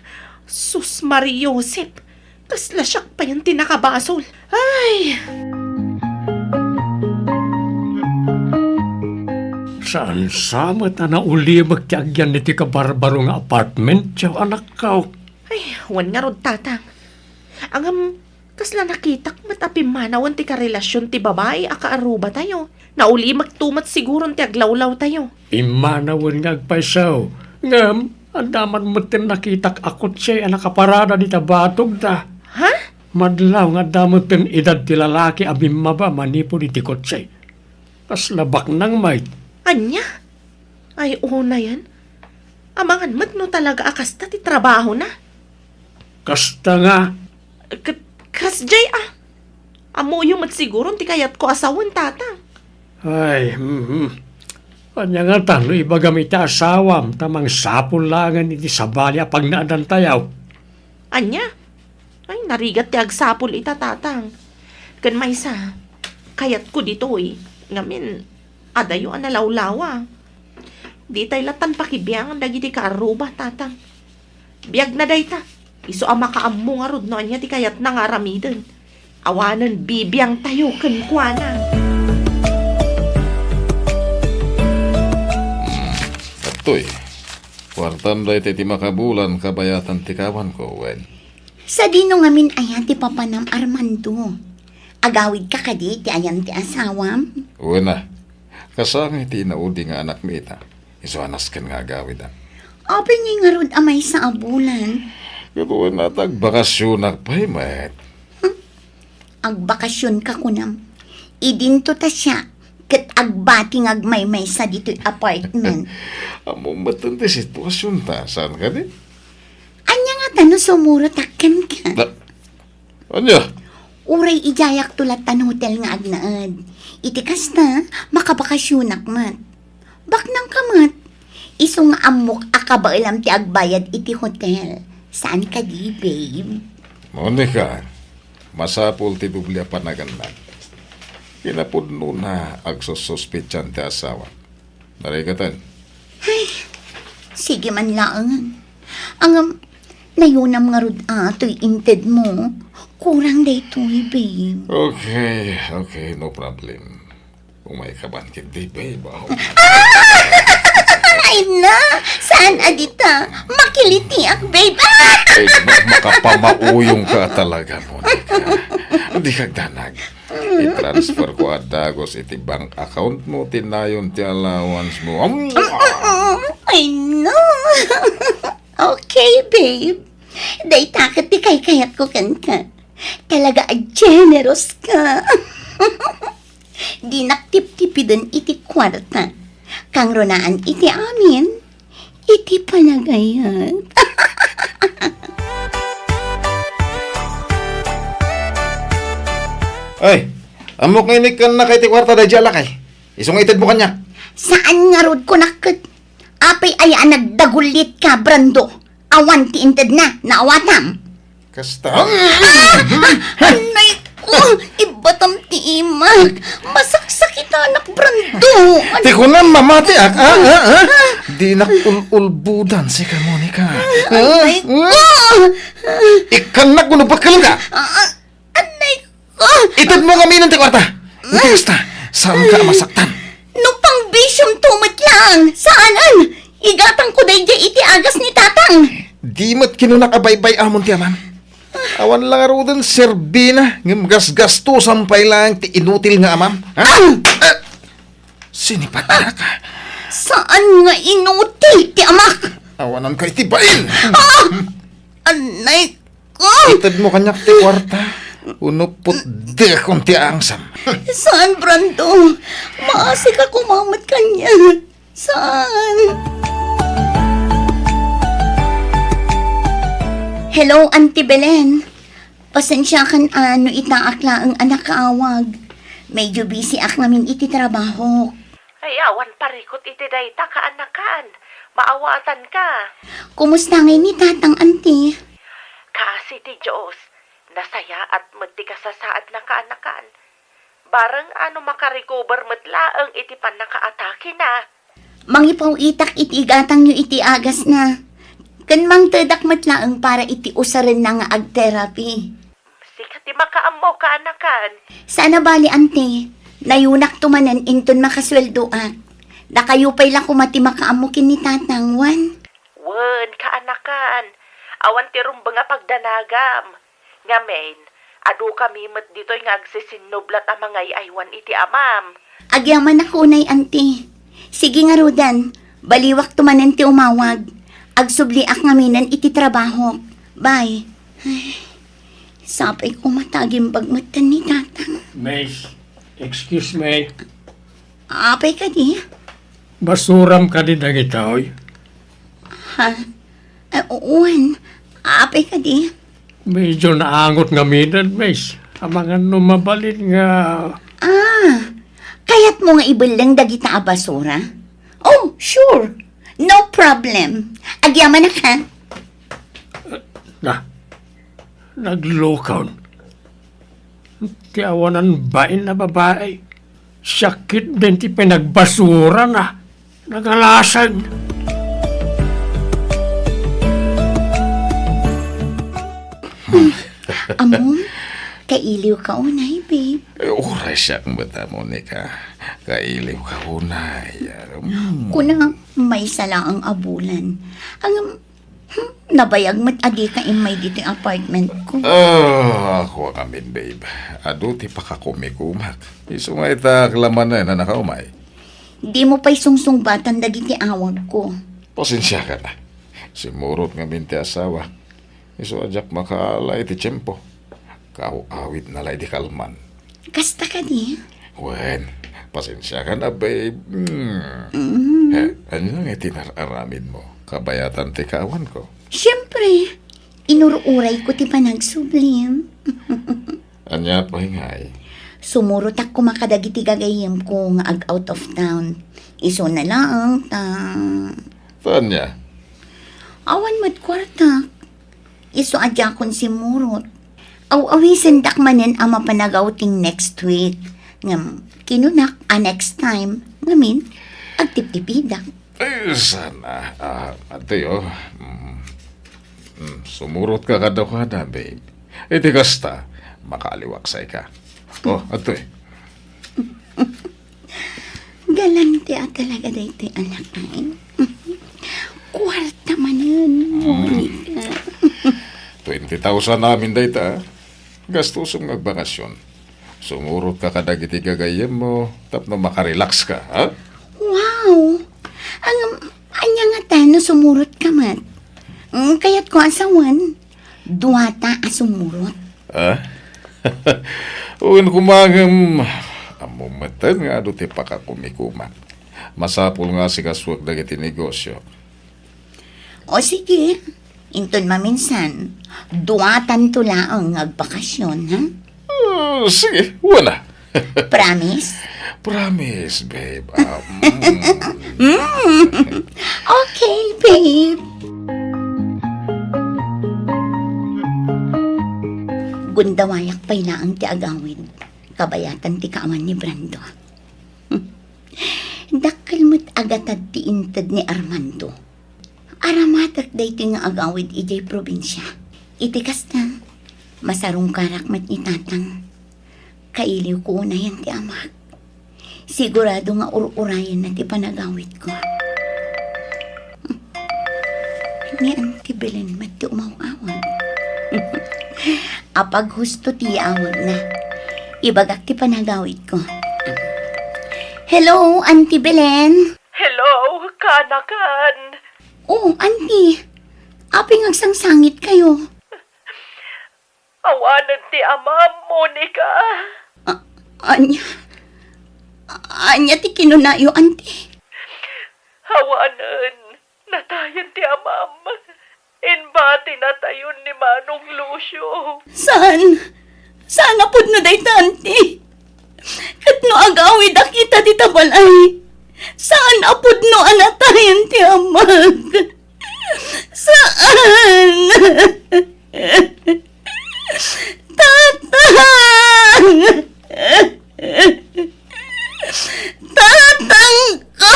sus, Maria Josep. Kasla siak payen ti nakabasol. Ay! Saan sa met a naulimek ti agyan iti kabarbaro nga apartment, diaw anakko? Ay, wen ngarud, Tatang. Ngem, kasla nakitak met a pimmanawen ti karelasion ti babai a kaarrubatayo. Naulimekto met siguron ti aglawlawtayo. Pimmanawen nga agpayso. Ngem, Adda man metten nakitak a kotse a nakaparada dita batogda. Ha? Madlaw nga adda metten idad ti lalaki a bimmaba manipud iti kotse. Kasla baknang met. Ania? Ay, unayen. Amangan met no talaga a kasta ti trabahona. Kasta nga. K-, kasdiay a. Ammoyo met siguron ti kayatko a sawen, Tatang. Ay, mhm. Ania ngata no ibagam iti asawam ta mangsapul laengen iti sabali a pagnaedantayo? Ania? Ay, narigat ti agsapul ita, Tatang. Ken maysa, kayatko ditoy. Ngamin, adayo a nalawlawa. Ditay lattan pakibiangan dagiti kaarruba, Tatang. Biagna dayta. Isu a makaammo ngarud no ania ti kayatna nga aramiden. Awanen bibiangtayo kenkuana. Hmm, adtoy. Kuartam dayta iti makabulan kabayatan ti kawanko, wen? Sadino ngamin aya ti papanam, Armando? Agawidka kadi ti ayan ti asawam? Wen a. Kasangay ti inaudi nga anakmi ita. Isu a nasken nga agawidan. Apay ngay ngarud a maysa a bulan? Ket wen a ta agbakasionak pay met. Hmm? Agbakasionka kunam. Idinto ta siak ket agbati nga agmaymaysa ditoy apartment. Ammom metten ti situasionta, saan kadi? Ania ngata no sumurotak kenka? Na-, Ania? Uray idiayakto lattan hotel nga agnaed. Iti kasta, makabakasionak met. Baknangka met. Isu nga ammok a kabaelam ti agbayad iti hotel. Saan kadi, babe? Monica, masapul ti doble a panagannad. Kinapudnona, agsussuspetsan ti asawa. Narigatan. Ay, sige man laeng. Ngem, nayunam ngarud a toy intedmo. Kurang daytoy, babe. Okay, okay, no problem. Umayka man ketdi, babe, ah. Ay na! Saan a dita? Makilitiak, babe! Ah! Ay, ma-, makapamauyongka talaga, Monica. Dika agdanag. I-transfer ko a dagus iti bank account mo ti nayon ti allowance mo. Am-, Ay, no. Okay, babe. Dayta ket ti kaykayatko kenka. Talaga a generous ka. Dinak tiptipiden iti kuarta. Kangrunaan iti amin. Iti panagayat. Ay, ammok nga inikkannak iti kuarta daydiay a lakay. Isu nga itedmo kaniak. Saan ngarud, kunak ket. Apay aya a nagdagullitka, Brando? Awan ti intedna, naawatam. Kasta. Ah! Ah! Anay ko! Ibatam ti imak! Masaksakitanak, Brando! Ti kunam mamatiak, ah, ah, ah? Dinak ul-ulbudan sika, Monica. Anay ko! Ikkannak wenno bakkelenka? Ah, anay ko! Itedmo ngamin ti kuarta. Iti kasta, saanka a masaktan. No pangbisiomto met laeng, saanen? Igatangko daydiay iti agas ni Tatang. Di met kinunak a baybay-amon ti amam. Awan la ngaruden serbina, ngem gasgastosan pay laeng ti inutil nga amam. Ha? Ah! Eh, sinipatanaka. Saan nga inutil ti amak? Awananka iti bain. Ah! Anay ko! Itedmo kaniak ti kuarta. Uno putdekon ti angsam. Saan, Brando? Maasika koma met kaniak. Saan? Hello, Auntie Belen. Pasensiakan a no itaak laeng a nakaawag. Medyo busy ak ngamin iti trabahok. Ay, awan parikut iti dayta, kaanakan. Maawatanka. Kumusta ngay ni Tatang, Auntie? Kaasi ti Dios. Nasayaat met ti kasasaadna, kaanakan. Bareng a no makarecover met laeng iti pannakaatakena. Mangipaw-itak iti igatangyo iti agasna. Ken mangtedak met laeng para iti usarenna nga ag-therapy. Sika ti makaammo, kaanakan. Saan a bali, Auntie. Nayunakto manen inton makasueldoak. Dakayo pay la koma ti makaammo ken ni Tatang, wen? Wen, kaanakan. Awan ti rumbeng a pagdanagam. Ngamin, adukami met ditoy nga agsisinnublat a mangay-aywan iti amam. Agyamanak unay, Auntie. Sige ngaruden, baliwakto manen ti umawag. Agsubliak ngaminen iti trabahok. Bye. Ay, sapay koma ta agimbag metten ni Tatang. Miss, excuse me. Apay kadi? Basuram kadi dagitoy? Ha? Eh, wen. Apay kadi? Medyo naangot ngaminen, miss. Amangan no mabalin nga Ah, kayatmo nga ibelleng dagita a basura? Oh, sure. No problem. Agyamanak, ha? Na, naglukon. Ti awanan bain a babai. Sakit din ti pinagbasurana. Nagalasag. Amom, kailiwka unay, babe. Eh, uray siak met, Monica. Kailiwka unay. Mm. Kuna, maysa laeng a bulan. Ang, hmm, nabayag met a dika immay ditoy apartment ko. Ah, ako ngamin, babe. Adu ti pakakumikumak. Isu nga ita lamanen a nakaumay. Dimo pay sungsungbatan dagiti awagko. Pasensiakan na. Simurot ngamin ti asawa. Isu a diak makaala iti tiempo. Kaaw-awidna la idi kalman. Kasta kadi? Wen, pasensiakan a, babe. Mm. Mm. Eh, ania nga iti nar-aramidmo? Kabayatan ti kaawanko. Siempre, inur-urayko ti panagsublim. Ania pay ngay? Sumurotak koma kadagiti gagayyemko nga ag-out of town. Isuna laeng ta Ta ania? Awan met kuartak. Isu a diakon simurot. Aw-awisendak manen a mapan a-outing next week. Ngem, kinunak a next time, ngamin, agtiptipidak. Ay, sana. Ah, adtoy, oh. Mm. Mm, sumurotka kadakuada, babe. Iti kasta, makaaliwaksayka. Oh, adtoy. Galante a talaga daytoy a lakay. Kuarta manen, Monica. Twenty thousand amin dayta, ah. Gastusom nga agbakasyon. Sumurotka kadagiti gagayyemmo tapno makarelax ka, ha? Wow! Ang, ania ngata no sumurotka met? Mm, kayatko a sawen. Duata a sumurot. Ah? Wen koma ngem, ammom metten nga adu ti pakakumikumak. Masapul nga asikasuek dagiti negosio. O sige, inton maminsan, duatanto laeng nga agbakasyon, ha? Ah, sige, wen a. Promise? Promise, babe. Ah, mm. Mm. Okay, babe. Gundawayak pay laeng ti agawid. Kabayatan ti kaawan ni Brando. Dakkel met a gatad ti inted ni Armando. Aramatek daytoy nga agawid idiay probinsia. Iti kasta, masarungkarak met ni Tatang. Kailiwko unayen ti amak. Sigurado nga ur-urayenna ti panagawidko. Ni Auntie Belen met ti umaw-awag. Apaghusto ti yaawagna. Ibagak ti panagawidko. Hello, Auntie Belen? Hello, kaanakan. Oh, Auntie. Apay nga agsangsangitkayo? Awanen ti amam, Monica. A-, ania? Ania ti kinunayo, Auntie? Awanen. Natayen ti amam. Imbati natayon ni Manong Lucio. Saan? Saan a pudno dayta, Auntie? Ket no agawidak ita dita balay, saan a pudno a natayen ti amak? Saan? Tatang! Tatangko!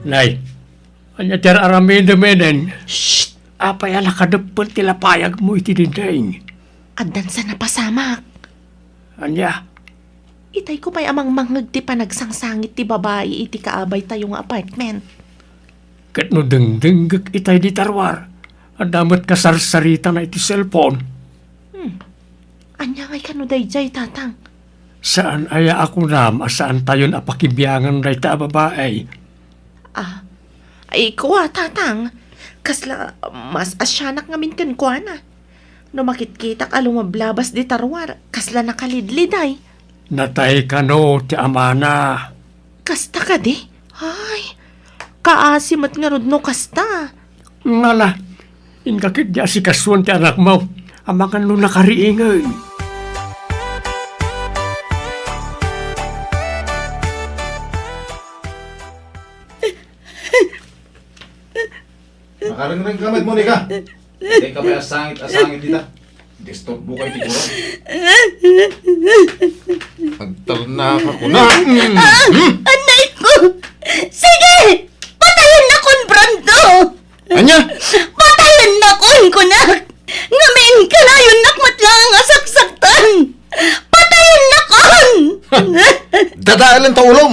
Nay, ania ti ar-aramidem iden? Shh! Apay a nakadeppel ti lapayagmo iti dinding? Addan sa napasamak. Ania? Itayko pay a mangmangngeg ti panagsangsangit ti babai iti kaabaytayo nga apartment. Ket no dengdenggek itay dita ruar, adda met kasarsaritana iti cellphone. Hmm. Ania ngay kano daydiay, Tatang? Saan aya a kunam a saantayon a pakibiangan dayta a babai? Ah, ay, kua, Tatang. Kasla mas asianak ngamin kenkuana. No makitkitak a lumablabas dita ruar, kasla nakalidliday. Natay kano ti amana? Kasta kadi? Ay, kaasi met ngarud no kasta. Ngala, inka ketdi asikasuan ti anakmo, amangan no nakariingay. Makarengngeg ka met, Monica. Dika pay asangit-asangit dita. Disturbo ka iti kurang. Agtalna ka kuna. Ah! Hmm? Anay ko! Sige! Patayon na kon, Brando! Ania? Patayon na kon, kunak! Ngamin, kanayon nak met laeng a saksaktan! Patayon na kon! Dadaelen ta ulom!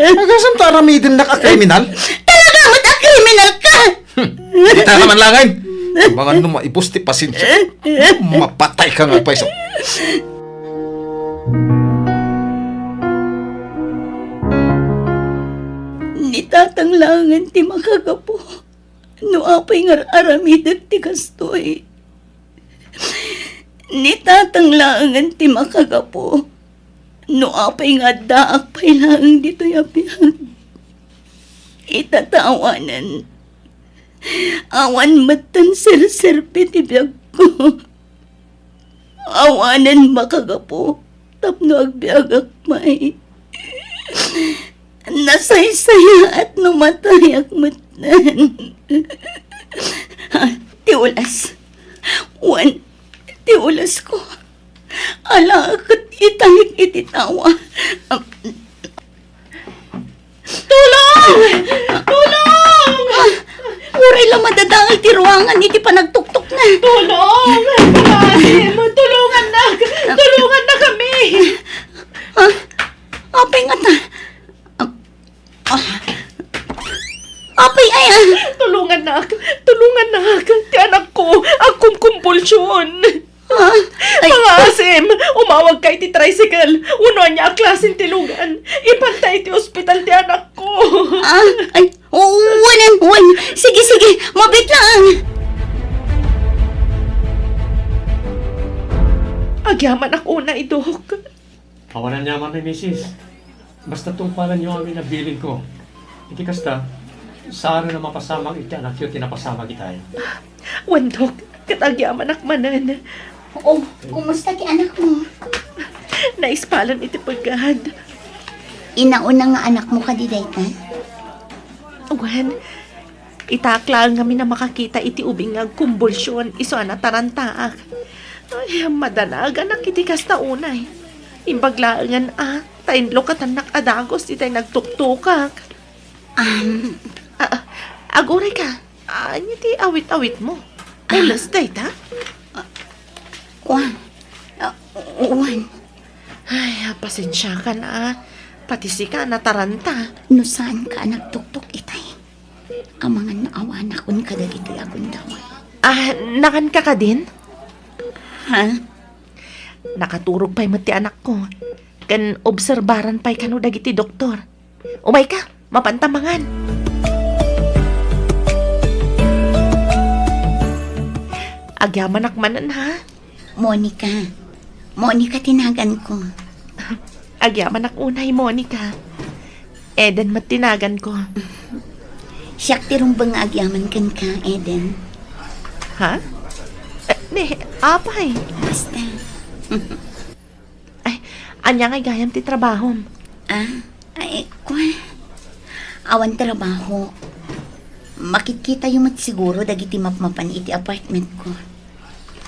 Agasam ta aramidennak a kriminal? Talaga met a kriminal ka! Hmm. Dita ka man laeng. Amangan no maibus ti pasensiak. Mapatay ka nga agpayso. Ni Tatang laengen ti makagapu no apay nga ar-aramidek ti kastoy. Ni Tatang laengen ti makagapu no apay nga addaak pay laeng ditoy a biag. Ita ta awanen, awan metten serserbi ti biagko. Awanen makagapu tapno agbiagak pay. Nasaysayaat no matayak metten. Ah, ti ulas. Wen, ti ulasko. Ala ket italik iti tawa. Tulong! Tulong! Ah, uray la madadael ti ruangan iti panagtuktukna. Tulong! Pangaasim! Tulongannak! Tulongannakami! Ah, apay ngata? Ah, ah, apay aya? Tulongannak! Tulongannak! Ti anakko agkumkumbulsion! Ah, ay. Pangaasim! Umawagka iti tricycle! Wenno ania a klasen tilugan! Ipanta iti ospital ti anakko! Ah, ay, oo, wen, wen. Sige, sige, mabiit lang. Agyamanak unay, Dok. Awan aniamanmi, misis. Basta tungpalenyo amin a bilinko. Iti kasta, saan a mapasamak iti anakyo ti napasamak itay. Wen, Dok, ket agyamanak manen. O, kumusta ti anakmo? Naispalen iti pegad. Inauna nga anakmo kadi dayta? Wen, itak laeng ngamin a makakita iti ubing nga agkumbulsion isu a natarantaak. Ay, madanagan iti kasta unay. Imbag laengen a, ta inlukatannak a dagus itay nagtuktukak. Am. Ah, ah, aguray ka. Ania ti awit-awitmo? Ah. Ules dayta? Ah, kua. Ah, wen. Ay, pasensiakan a. Pati sika, nataranta. No saanka a nagtuktok itay, amangan no awanakon kadagitoy a gundaway. Ah, nakanka kadin? Ha? Nakaturog pay met ti anakko. Ken obserbaran pay kano dagiti doktor. Umayka, mapanta mangan. Agyamanak manen, ha? Monica. Monica ti naganko. Agyamanak unay, Monica. Eden met ti naganko. Siak ti rumbeng nga agyaman kenka, Eden. Ha? Eh, ni, apay? Basta. Ay, ania ngay gayam ti trabahom? Ah, ay, kua. Awan trabaho. Makitkitayo met siguro dagiti mapmapan iti apartmentko.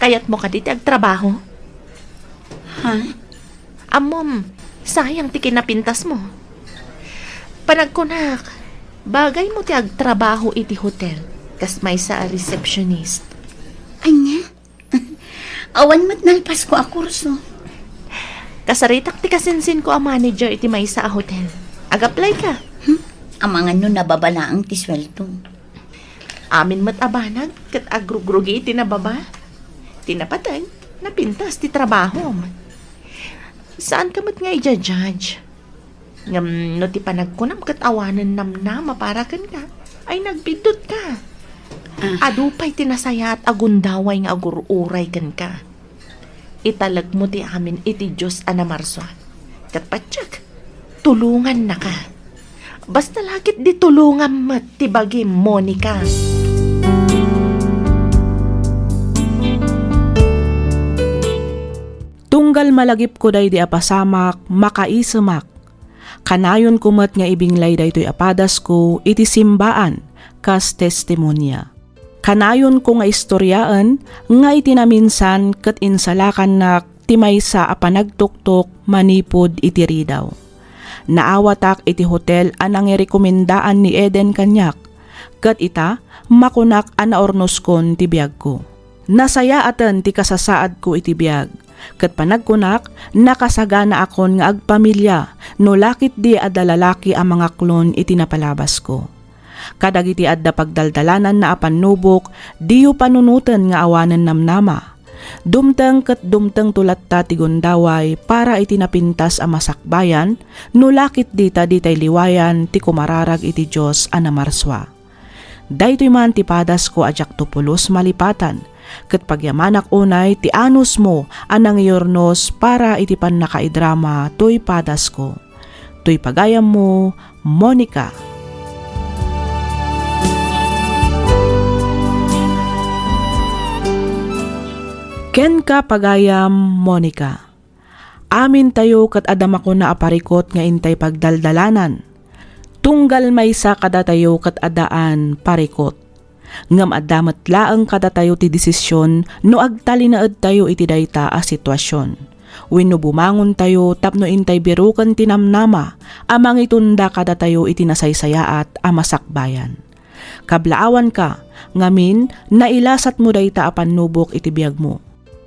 Kayatmo kadi ti agtrabaho? Ha? Ammom, sayang ti kinapintasmo. Panagkunak, bagaymo ti agtrabaho iti hotel, kas maysa a receptionist. Ania? Awan met nalpasko a kurso. Kasaritak ti kasinsinko a manager iti maysa a hotel. Ag-apply ka. Hmm? Amangan no nababa laeng ti sueldo. Amin met a banag ket agrugrugi iti nababa. Ti napateg, napintas ti trabahom. Saanka met nga ija-judge. Ngem no ti panagkunam ket awanen namnama para kenka, ay nagbiddut ka. Ah. Adu pay ti nasayaat a gundaway nga agur-uray kenka. Italekmo ti amin iti Dios a namarsua. Ket patiek, tulongannaka. Basta la ketdi tulongam met ti bagim, Monica. Tunggal malagipko daydi a pasamak, makaisemak. Kanayonko met nga ibinglay daytoy a padasko iti simbaan kas testimonia. Kanayonko nga istoriaen nga iti naminsan ket insalakannak ti maysa a panagtuktok manipud iti ridaw. Naawatak iti hotel a nangirekomendaan ni Eden kaniak, ket ita, makunak a naurnoskon ti biagko. Nasayaaten ti kasasaadko iti biag, ket panagkunak, nakasaganaakon nga agpamilia no la ketdi adda lalaki a mangaklon iti napalabasko. Kadagiti adda pagdaldalananna a pannubok, diyo panunoten nga awanen namnama. Dumteng ket dumtengto latta ti gundaway para iti napintas a masakbayan, no la ketdi ta ditay liwayan ti kumararag iti Dios a namarsua. Daytoy man ti padasko a diakto pulos malipatan, ket pagyamanak unay ti anusmo a nangiurnos para iti pannakaidrama toy padasko. Toy pagayammo, Monica. Kenka, pagayam Monica. Amintayo ket adda makuna a parikot nga intay pagdaldalanan. Tunggal maysa kadatayo ket addaan parikot. Ngem adda met laeng kadatayo ti desisyon no agtalinaedtayo iti dayta a situasion wenno bumangontayo tapno intay biroken ti namnama a mangitunda kadatayo iti nasaysayaat a masakbayan. Kablaawanka, ngamin, nailasatmo dayta a pannubok iti biagmo.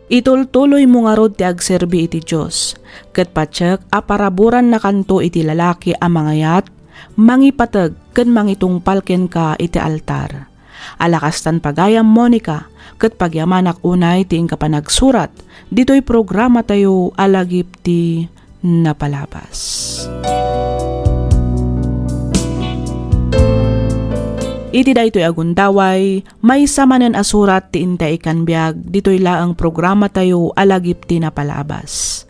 Itultuloymo ngarud ti agserbi iti Dios, ket patiek a paraburannakanto iti lalaki a mangayat, mangipateg, ken mangitungpal kenka iti altar. Ala kastan pagayam, Monica, ket pagyamanak unay ti inka panagsurat ditoy programatayo a lagip ti napalabas. Iti daytoy a gundaway, maysa manen a surat ti intay ikkan biag ditoy laeng programatayo a lagip ti napalabas.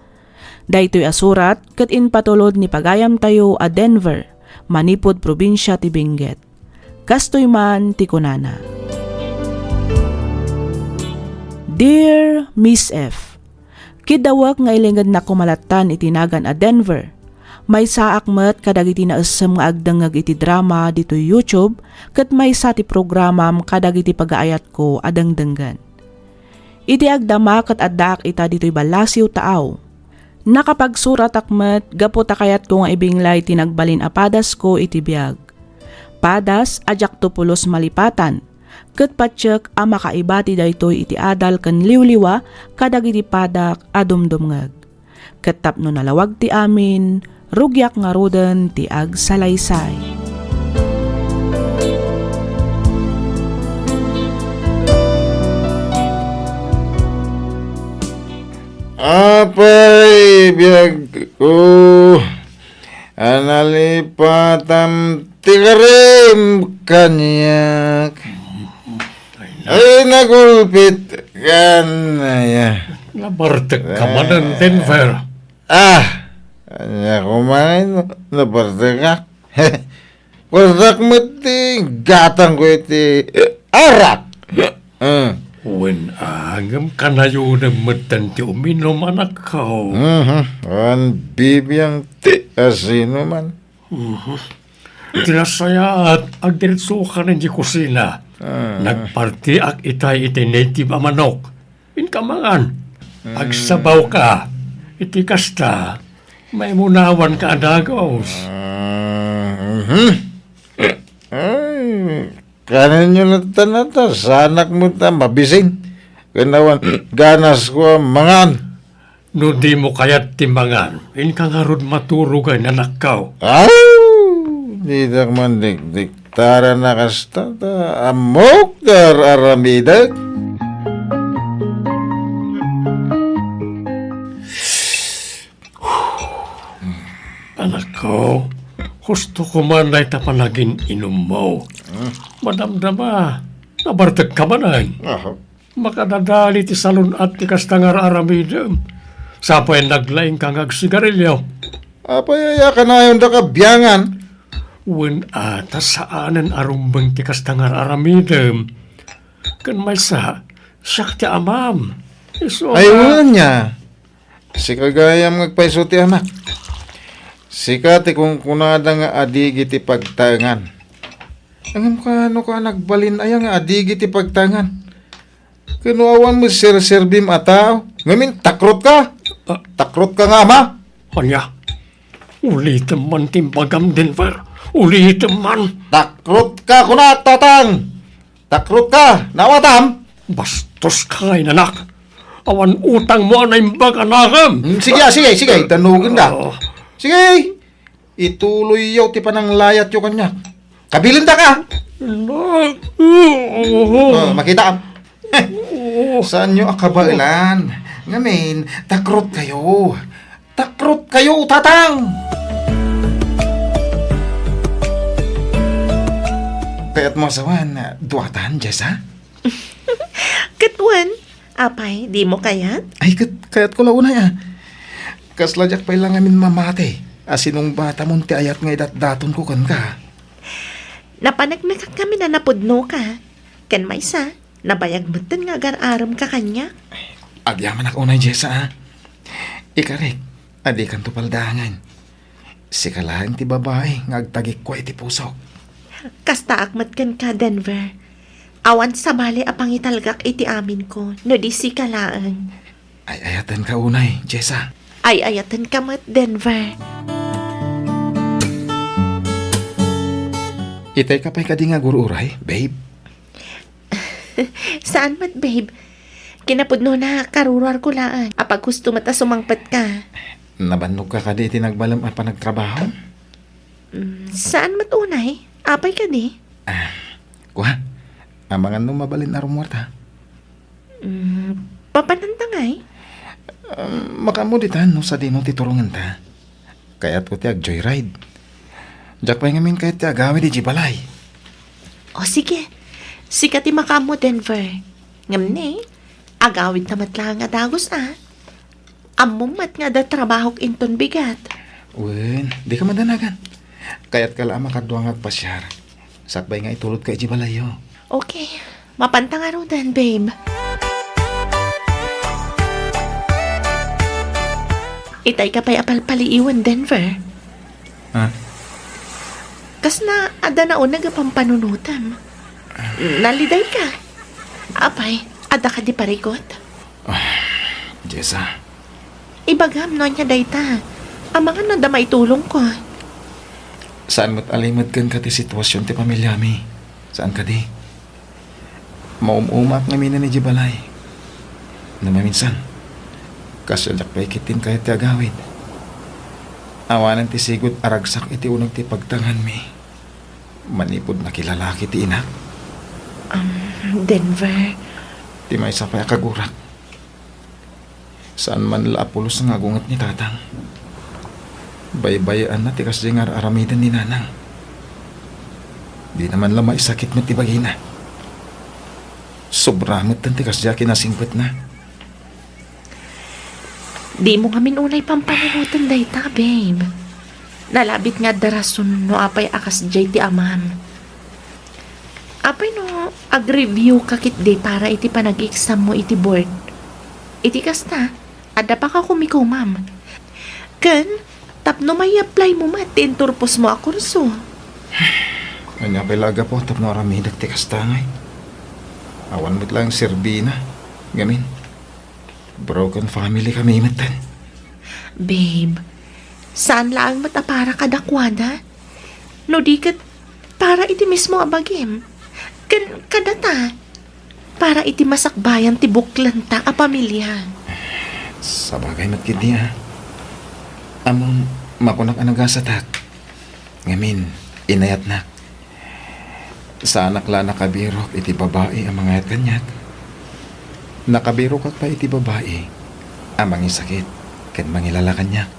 Daytoy a surat ket impatulod ni pagayamtayo a Denver, manipud probinsia ti Benguet. Kastoy man ti kunana, Dear Miss F, Kiddawek nga ilingednak koma lattan iti nagan a Denver. Maysaak met kadagiti naessem nga agdengngeg iti drama ditoy YouTube ket maysa ti programam kadagiti pagaayatko a dengdenggen. Iti agdama ket addaak ita ditoy ballasiw taaw. Nakapagsuratak met gapu ta kayatko nga ibinglay ti nagbalin a padasko iti biag. Padas a diakto pulos malipatan, ket patiek a makaibati daytoy iti adal ken liwliwa kadagiti padak a dumdumngeg. Ket tapno nalawag ti amin, rugiak ngaruden ti agsalaysay. Apay, biagko, a nalipatam ti karim kaniak. Ay, nagulpit kan, aya. Nabartek ka manen, Denver. Ah, ania kuman, nabartek ka? Bartek met ti gatangko iti arak. Ah. Wen, a, ngem kanayonem metten ti uminum, anakko. Mhm. Wen, bibiang ti asinuman. Mhm. Ti nasayaat, agdiretsokan idiay kusina. Ah. Nagpartiak itay iti native a manok. Inka mangan. Mm. Agsabawka. Iti kasta, maimunawanka a dagus. Ah, mhm. Ay, kanenyo latta nata, saanak met a mabisin. Ken awan ganasko a mangan. No dimo kayat ti mangan, inka ngarud maturogen, anakko. Aw! Ditak man dikdiktaran a kasta ta ammok ti ar-aramidek. Gusto ko man dayta panagin-inummo. Hmm. Madamdama, nabartek ka manen. Aha. Makadadali ti salun-at ti kasta nga ar-aramidem. Sapay naglaing ka nga agsigarilyo. Apay aya kanayon da kabiangan? Wen a, ta saanen a rumbeng ti kasta nga ar-aramidem. Ken maysa, siak ti amam. Isu Ay, nga wen nia. Sika gayam nga agpayso ti amak. Sika ti kunkunada nga adigi ti pagtaengan. Ngem kano ka nagbalin aya nga adigi ti pagtaengan? Ken no awan met serserbim a tao, ngamin takrot ka? Ah. Takrot ka nga ama? Ania? Ulitem man ti imbagam, Denver. Ulitem man. Takrot ka, kunak, tatang! Takrot ka, naawatam? Bastos ka nga inanak. Awan utangmo a naimbag a nakem. Hmm, sige, ah, sige, sige, danugen ka. Ah. Sige, ituloyyo ti pananglayatyo kaniak. Kabilinda ka. Na-, Oh, makita. Saanyo a kabaelan. Ngamin, takrot kayo. Takrot kayo, tatang! Kayatmo a sawen, duatan, Jessa? Ket wen, apay, dimo kayat? Ay, ket, kayatko la unay, a. Kasla diak pay la ngamin mamati a sinungbatamon ti ayat nga idatdatonko kenka. Napaneknekak ngamin a napudnoka. Ken maysa, nabayag metten nga agar-aremka kaniak. Agyamanak unay, Jessa, a. Ikarik, a dikanto paldaangen. Sika laeng ti babai nga agtagikua iti pusok. Kastaak met kenka, Denver. Awan sabali a pangitalgak iti aminko no di sika laeng. Ay-ayatenka unay, Jessa. Ay-ayatenka met, Denver. Itay ka pay kadi nga agur-uray, babe? Saan met, babe. Kinapudnona, karuruarko laeng. Apaghusto met a sumangpetka. Nabannogka kadi iti nagbalem a panagtrabaho? Mm, saan met unay? Apay kadi? Ah, kua, amangan no mabalin a rummuarta? Mm, papananta ngay? Um, makaammo ditan no sadino ti turongenta. Kayatko ti ag-joyride. Diak pay ngamin kayat ti agawid idiay balay. O sige, sika ti makaammo, Denver. Ngem ne, agawidta met laeng a dagus, a. Ammom met nga adda trabahok inton bigat. Wen, dika madanagan. Kayatka la a makadua nga agpasiar. Sakbay nga itulodka idiay balayyo. Okay. Mapanta ngaruden, babe. Itay ka pay a palpaliiwen, Denver. Ha? Kasla adda nauneg a pampanunotem. Naliday ka. Apay, adda kadi parikut? Ah, Jessa. Ibagam no ania dayta. Amangan no adda maitulongko. Saan met a limed kenka ti situasion ti pamiliami. Saan kadi? Maum-umaak ngamin idiay balay. No maminsan, kasla diak pay ketdin kayat ti agawid. Awanen ti sigud a ragsak iti uneg ti pagtaenganmi. Manipud nakilalaki ti inak. Um, Denver. Ti maysa pay a kagurak. Saan man la a pulos nga agunget ni tatang. Baybay-anna ti kasdiay nga ar-aramiden ni nanang. Dina man la maisakit met ti bagina. Sobra metten ti kasdiay a kinasingpetna. Dimo ngamin unay pampanunoten dayta, babe. Nalabit nga adda rason no apay a kasdiay ti amam. Apay no ag-review ka ketdi para iti panag-exammo iti board? Iti kasta, adda pakakumikomam. Ken, tapno mai-apply mo met ti inturposmo a kurso. Ania pay la a gapu tapno aramidek ti kasta ngay? Awan met laeng serbina. Ngamin, broken family kami metten. Babe, saan laeng met a para kadakuada. No di ket, para iti mismo a bagim. Ken kadata, para iti masakbayan ti buklenta a pamilya. Sabagay met ketdi, a. Ammom, makunak a nagasatak. Ngamin, inayatnak. Saanak la a nakabirok iti babai a mangayat kaniak. Nakabirokak pay iti babai a mangisakit ken mangilala kaniak.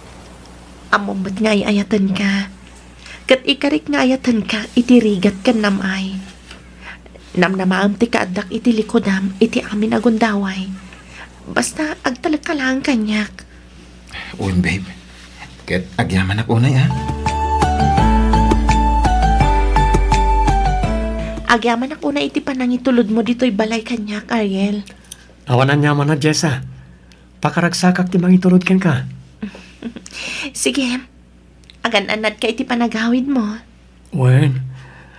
Ammom met nga ay-ayatenka. Ket ikarik nga ayatenka iti rigat ken nam-ay. Namnamaem ti kaaddak iti likudam iti amin a gundaway. Basta agtalekka laeng kaniak. Wen, babe. Ket agyamanak unay, a? Agyamanak unay iti panangitulodmo ditoy balay kaniak, Ariel. Awan aniamanna, Jessa. Pakaragsakak ti mangitulod kenka. Sige. Agan-annadka iti panagawidmo. Wen,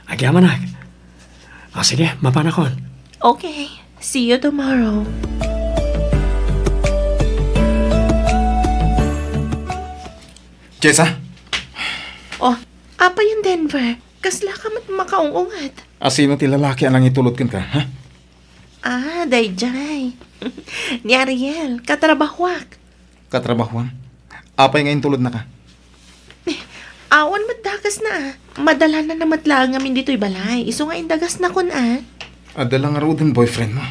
agyamanak. A, sige, mapanakon. Okay. See you tomorrow. Jessa? Oh, apay, Denver? Kasla ka met makaung-unget? A, sino ti lalaki a nangitulod kenka, ha? Ah, daydiay. Ni Ariel, katrabahuak. Katrabahuam? Apay nga intulodnaka? Awan met dakesna, a. Madalananna met laeng ngamin ditoy balay. Isu nga indagasnakon, a. Adda la ngaruden boyfriendmo.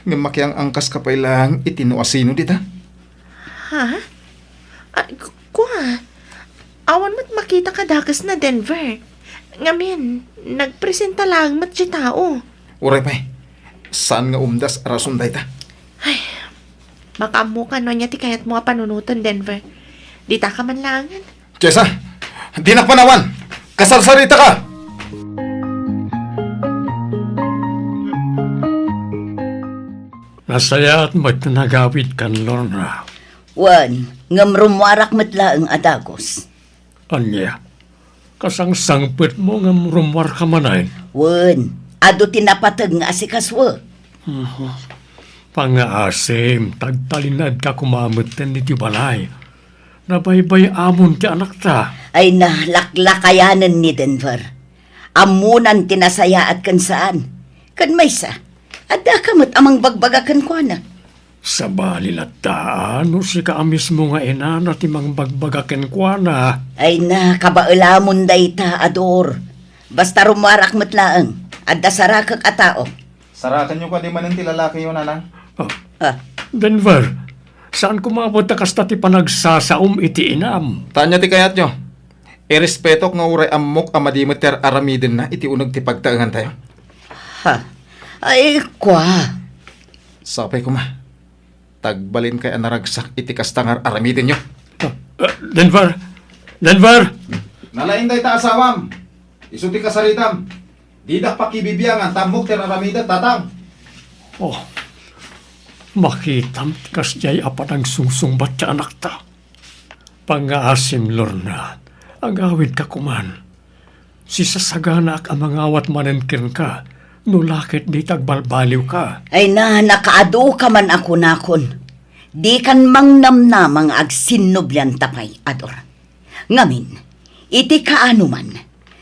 Ngem makiang-angkaska pay laeng iti no asino dita? Ha? Ah, ku-, kua, awan met makita kadakesna, Denver. Ngamin, nagpresenta laeng met ti tao. Uray pay, saan nga umdas a rason dayta? Ay, makaammoka no ania ti kayatmo a panunoten, Denver. Ditaka man laengen. Jessa, dinak panawan! Kasarsarita ka! Nasayaat met ti nagawidkan, Lorna. Wen, ngem rummuarak met laeng a dagus. Ania? Kasangsangpetmo ngem rummuarka manen? Wen, adu ti napateg nga asikasuek. Mhm. Pangngaasim, tagtalinaedka koma metten iti balay. Nabaybay-amon ti anakta. Ay, nalaklakayanen ni Denver. Ammonan ti nasayaat ken saan. Ken maysa, addaka met a mangbagbaga kenkuana. Sabali latta, no sika a mismo nga inana ti mangbagbaga kenkuana. Ay na, kabaelamon dayta, Ador. Basta rummuarak met laeng, adda sarakek a tao. Sarakenyo kadi manen ti lalakiyo, Nanang? Ah. Ah. Denver, saan koma met a kasta ti panagsasaom iti inam? Ta ania ti kayatyo? Irespetok nga uray ammok a madi met ti ar-aramidenna iti uneg ti pagtaengantayo. Ha? Ay, kua. Sapay koma. Tagbalinkayo a naragsak iti kasta nga ar-aramidenyo. Ah, ah, Denver! Denver! Nalaing dayta asawam. Isu ti kasaritam. Didak pakibibiangan ta ammok ti ar-aramidek, Tatang. Oh, makitam ti kasdiay a panagsungsungbat ti anakta. Pangngaasim, Lorna, agawidka koman. Sisasaganaak a mangawat manen kenka, no la ket dita agbalbaliwka. Ay na, nakaaduka man a kunakon. Dikan mangnamnama nga agsinnublianta pay, Ador. Ngamin, iti kaanoman,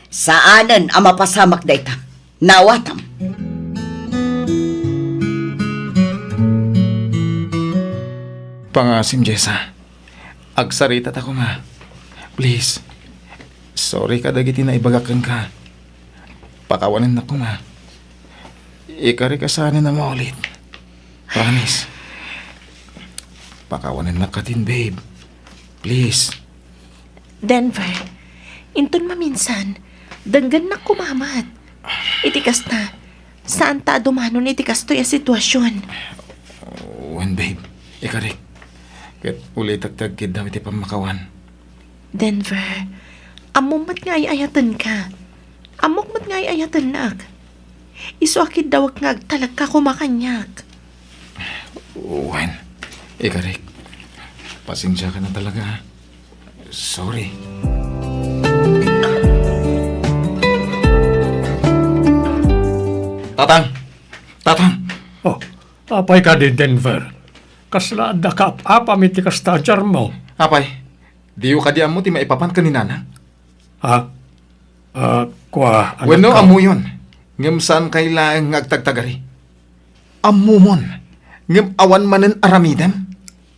saanen a mapasamak dayta. Naawatam. Pangngaasim, Jessa. Agsaritata koma. Please. Sorry kadagiti naibagak kenka. Pakawanennak koma. Ikarik a saanen a maulit. Promise. Pakawanennak katin, babe. Please. Denver, inton maminsan, denggennak koma met. Iti kasta, saanta a dumanon iti kastoy a situasion. Wen, babe. Ikarik. Ket ulitek ti agkiddam iti pammakawan. Denver, ammom met nga ay-ayatenka. Ammok met nga ay-ayatennak. Isu a kiddawek nga agtalekka koma kaniak. Wen, ikarik. Pasensiaka na talaga, ha? Sorry. Tatang! Tatang! Oh, apay kadi, Denver? Kasla adda kaap-apam iti kasta a diarmo? Apay, diyo kadi ammo ti maipapan ken ni Nanang? Ha? Ah, kua, anakko. Wenno, ammoyon, ngem saankayo laeng nga agtagtagari. Ammomon, ngem awan manen aramidem.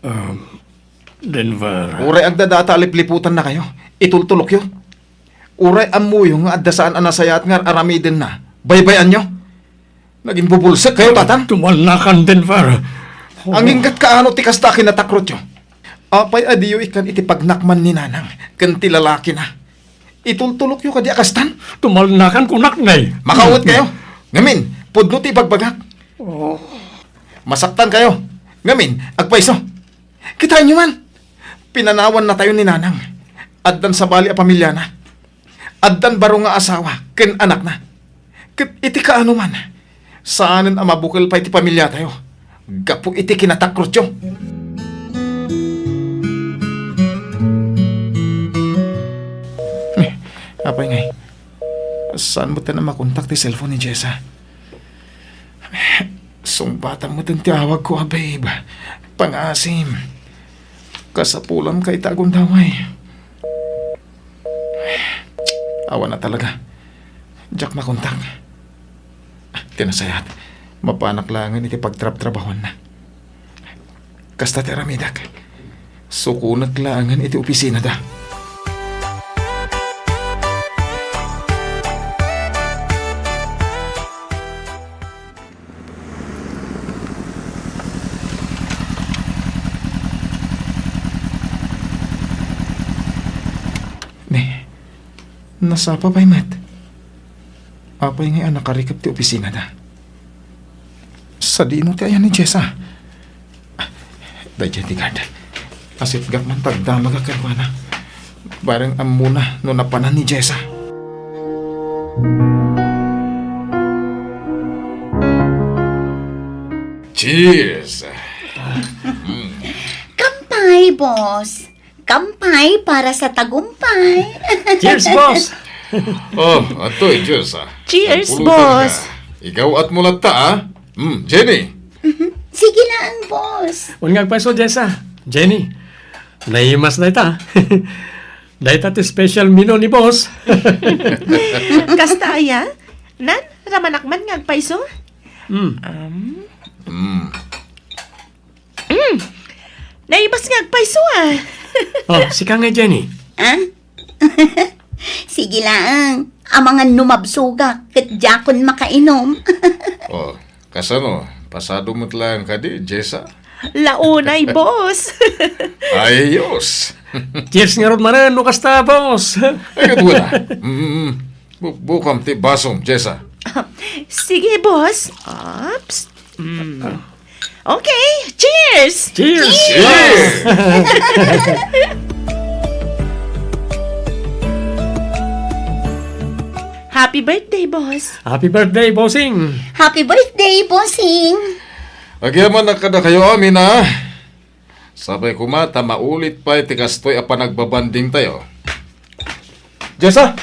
Um, Denver. Uray agdadata a lipliputannakayo, itultulokyo. Uray ammoyo nga adda saan a nasayaat nga ar-aramidenna, baybay-anyo. Nagimbubulsekkayo, Tatang. Tumalnakan, Denver. Anginggat kaano ti kasta a kinatakrotyo? Apay a diyo ikkan iti pagnakman ni Nanang ken ti lalakina? Itultulokyo kadi a kastan? Tumalnakan kunak, Nay. Makaawat kayo. Ngamin, pudno ti ibagbagak. Oh. Masaktan kayo. Ngamin, agpayso. Kitaenyo man. Pinanawannatayo ni Nanang. Addan sabali a pamilyana. Addan baro nga asawa ken anakna. Ket iti kaano man, saanen a mabukel pay ti pamilyatayo gapu iti kinatakrotyo. Eh, apay ngay, saan met a makontak ti cellphone ni Jessa? Sungbatam met ti awagko a babe. Pangaasim. Kasapulanka ita a gundaway. Awan a talaga. Diak makontak. Ti nasayaat, mapanak laengen iti pagtrabtrabahuanna. Kasta ti aramidek. Sukonek laengen iti opisinada. Ne, nasapa pay met. Apay ngay a nakarikep ti opisinada? Sadino ti ayan ni Jessa? Daydiay ti guard. Asitgak man ta agdamagak kenkuana. Bareng ammona no napanan ni Jessa. Cheers! Kampay, boss. Kampay para sa tagumpay. Cheers, boss! Oh, adtoy, cheers, ah. Cheers, boss. Agpulutanka. Ikaw at mulatta, ah. Hmm, Jenny. Sige lang, boss. Wen nga agpayso, Jessa. Jenny, naimas dayta. Dayta ti special menu ni boss. Kasta aya? Nan, ramanak man nga agpayso? Hmm. Um. Hmm. Mm. Naimas nga agpayso, ah. Oh, sika nga, Jenny. Ah? Sige laeng. Amangan no mabsogak, ket diakon makainom. Oh, kasano? Pasado met laeng kadi, Jessa? Launay, boss. Ayos. Cheers ngarud manen, no kasta, boss. Ay, ket wala. Mm, mm, mm. Bu-, bukam ti basom, Jessa. Sige, boss. Ops. Mm. Okay, cheers! Cheers! Cheers! Happy birthday, boss. Happy birthday, bossing! Happy birthday, bossing! Agyamanak kadakayo amin, a. Sapay koma ta maulit pay ti kastoy a panagbabandingtayo. Jessa!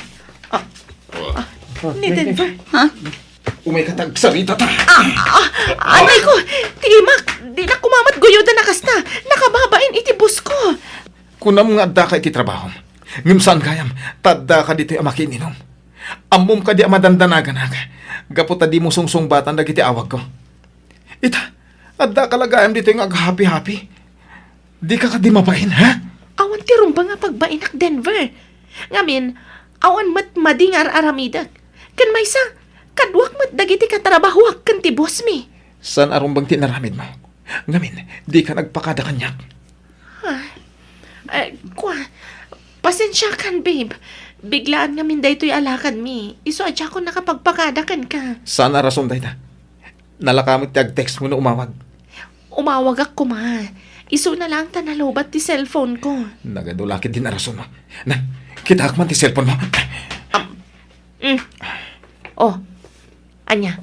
Ah, ah, ni Denver. Ha? Umay ka ta agsarita ta. Ah, ah, anay ko, ti imak, dinak koma met guyodan a kasta. Nakababain iti boss ko. Kunam nga addaka iti trabahom. Ngem saan gayam, ta addaka ditoy a makiininum. Ammom kadi a madandanaganak. Gapu ta dimo sungsungbatan dagiti awagko. Ita, addaka la gayam ditoy nga aghapi-hapi. Dika kadi mabain, ha? Awan ti rumbeng a pagbainak, Denver. Ngamin, awan met madi nga ar-aramidek. Ken maysa, kaduak met dagiti katrabahoak ken ti bossmi. Saan a rumbeng ti inaramidmo? Ngamin, dika nagpakada kaniak. Ah, eh, kua, pasensiakan, babe. Biglaan ngamin daytoy a lakadmi. Isu a diakon nakapagpakada kenka. Saan a rason dayta? Nalaka met ti agtextmo no umawag. Umawagak koma. Isuna laeng ta nalowbat ti cellphone ko. Nagadu la ketdin a rason, no? Na, kitaek man ti cellphone mo. Am, mm. Oh, ania?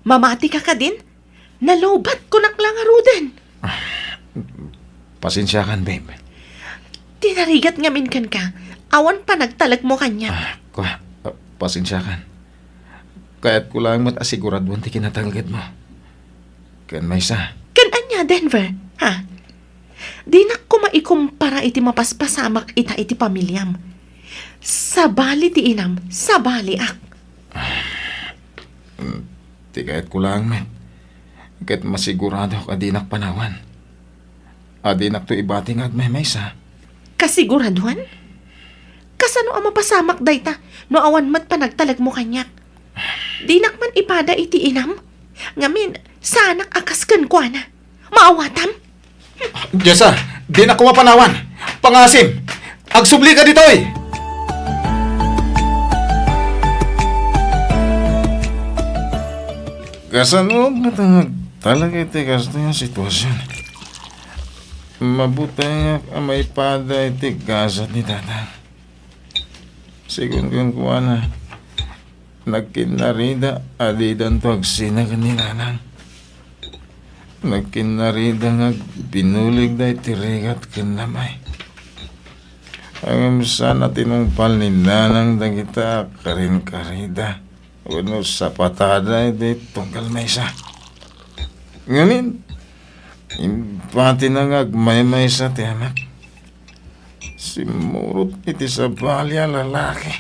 Mamati ka kadin? Nalowbat kunak la ngaruden. Pasensiakan, babe. Ti narigat ngamin kenka, awan panagtalekmo kaniak. Ah, kua, ah, pasensiakan. Kayatko laeng met a siguraduan ti kinatalgedmo. Ken maysa. Ken ania, Denver? Ha? Dinak koma ikumpara iti mapaspasamak ita iti pamiliam. Sabali ti inam, sabaliak. Ti kayatko laeng met, ket masiguradok a dinak panawan. A dinakto ibati nga agmaymaysa. Kasiguraduan? Kasano a mapasamak dayta no awan met panagtalekmo kaniak? Dinak man ipada iti inam. Ngamin, saanak a kas kenkuana. Maawatam? Jessa, dinak koma panawan. Pangaasim, agsublika ditoy! Kasano met nga agtalek iti kastoy a sitwasion? Mabutengak a maipada iti gasat ni Tatang. Sigun kenkuana, nagkinnarida a didanto agsina ken ni Nanang. Nagkinnarida nga agbinuligda iti rigat ken namay. Ngem saan a tinungpal ni Nanang dagita a karinkarida wenno sapatada iti tunggal maysa. Ngamin, impatina nga agmaymaysa ti amak. Simmurot iti sabali a lalaki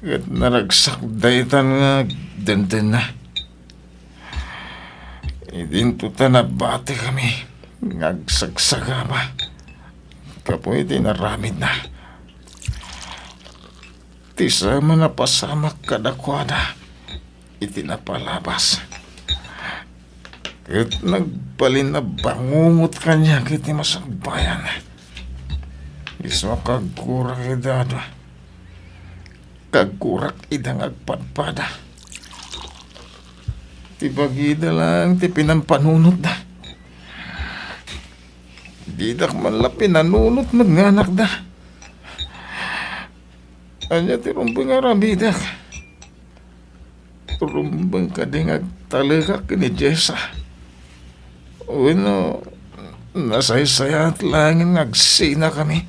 ket naragsak daytan nga agdendenna. Idinto ta nabatikami nga agsagsagaba gapu iti inaramidna. Ti saem a napasamak kadakuada iti napalabas. Ket nagbalin a bangungot kaniak iti masakbayan. Isu a kaggurak ida adu. Kaggurak ida nga agpadpada. Ti bagida laeng ti pinampanunotda. Didak man la pinanunot met nga anakda. Ania ti rumbeng nga aramidek? Rumbeng kadi nga agtalekak ken ni Jessa? Wenno nasaysayaat laengen nga agsinakami?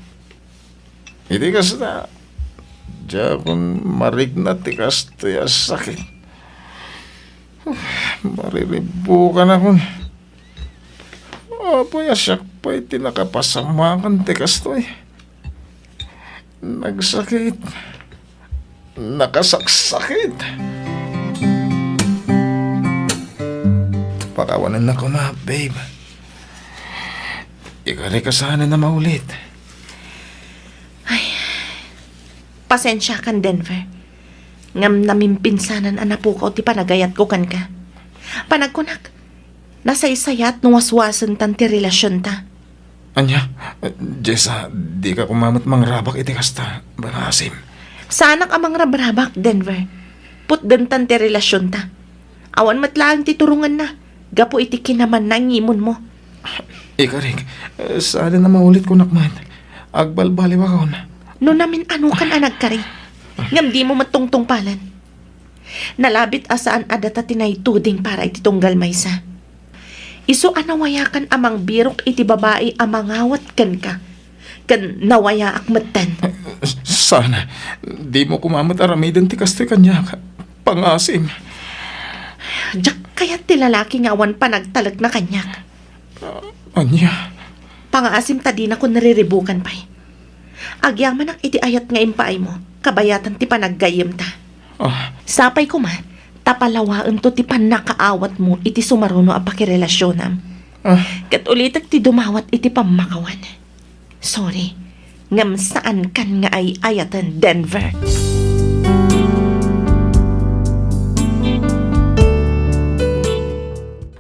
Iti kasta, diakon marikna ti kastoy a sakit. Mariribukanakon. Apay a siak pay ti nakapasamakan ti kastoy? Nagsakit. Nakasaksakit. Pakawanennak koma, babe. Ikarik a saanen a maulit. Ay, pasensiakan, Denver. Ngem namimpinsanan a napukaw ti panagayatko kenka. Panagkunak, nasaysayaat no waswasentan ti relasionta. Ania? Jessa, dika koma met mangrabak iti kasta, pangasim. Saanak a mangrabrabak, Denver. Putdentan ti relasionta. Awan met laeng ti turongenna gapu iti kinamanna nga imunmo. Ikarik, saanen a maulit kunak met. Agbalbaliwakon. No namin-anokan a nagkari, ngem dimo met tungtungpalen. Nalabit a saan a data ti naituding para iti tunggal maysa. Isu a nawayakan a mangbirok iti babai a mangawat kenka, ken nawayaak metten. Saan, dimo koma met aramiden ti kastoy kaniak. Pangasim. Diak kayat ti lalaki nga awan panagtalekna kaniak. Ania? Pangaasim ta dinakon riribukan pay. Agyamanak iti ayat nga impaaymo, kabayatan ti panaggayyemta. Ah. Sapay koma, ta palawaento ti pannakaawatmo iti sumaruno a pakirelasionam. Ah. Ket ulitek ti dumawat iti pammakawan. Sorry, ngem saankan nga ay-ayaten, Denver.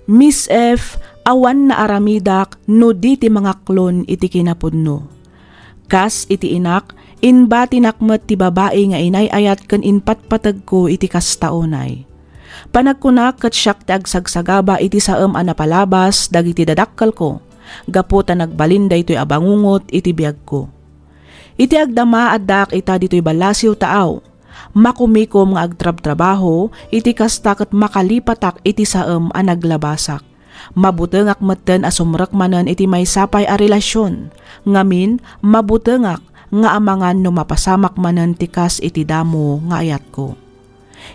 Miss F, awan naaramidak no di ti mangaklon iti kinapudno. Kas iti inak, imbatinak met ti babai nga inay-ayat ken impatpategko iti kasta unay. Panagkunak ket siak ti agsagsagaba iti saem a napalabas dagiti dadakkelko, gapu ta nagbalin daytoy a bangungot iti biagko. Iti agdama, addaak ita ditoy ballasiw taaw. Makumikom nga agtrabtrabaho, iti kasta ket makalipatak iti saem a naglabasak. Mabutengak metten a sumrek manen iti maysa pay a relasion. Ngamin, mabutengak nga amangan no mapasamak manen ti kas iti damo nga ayatko.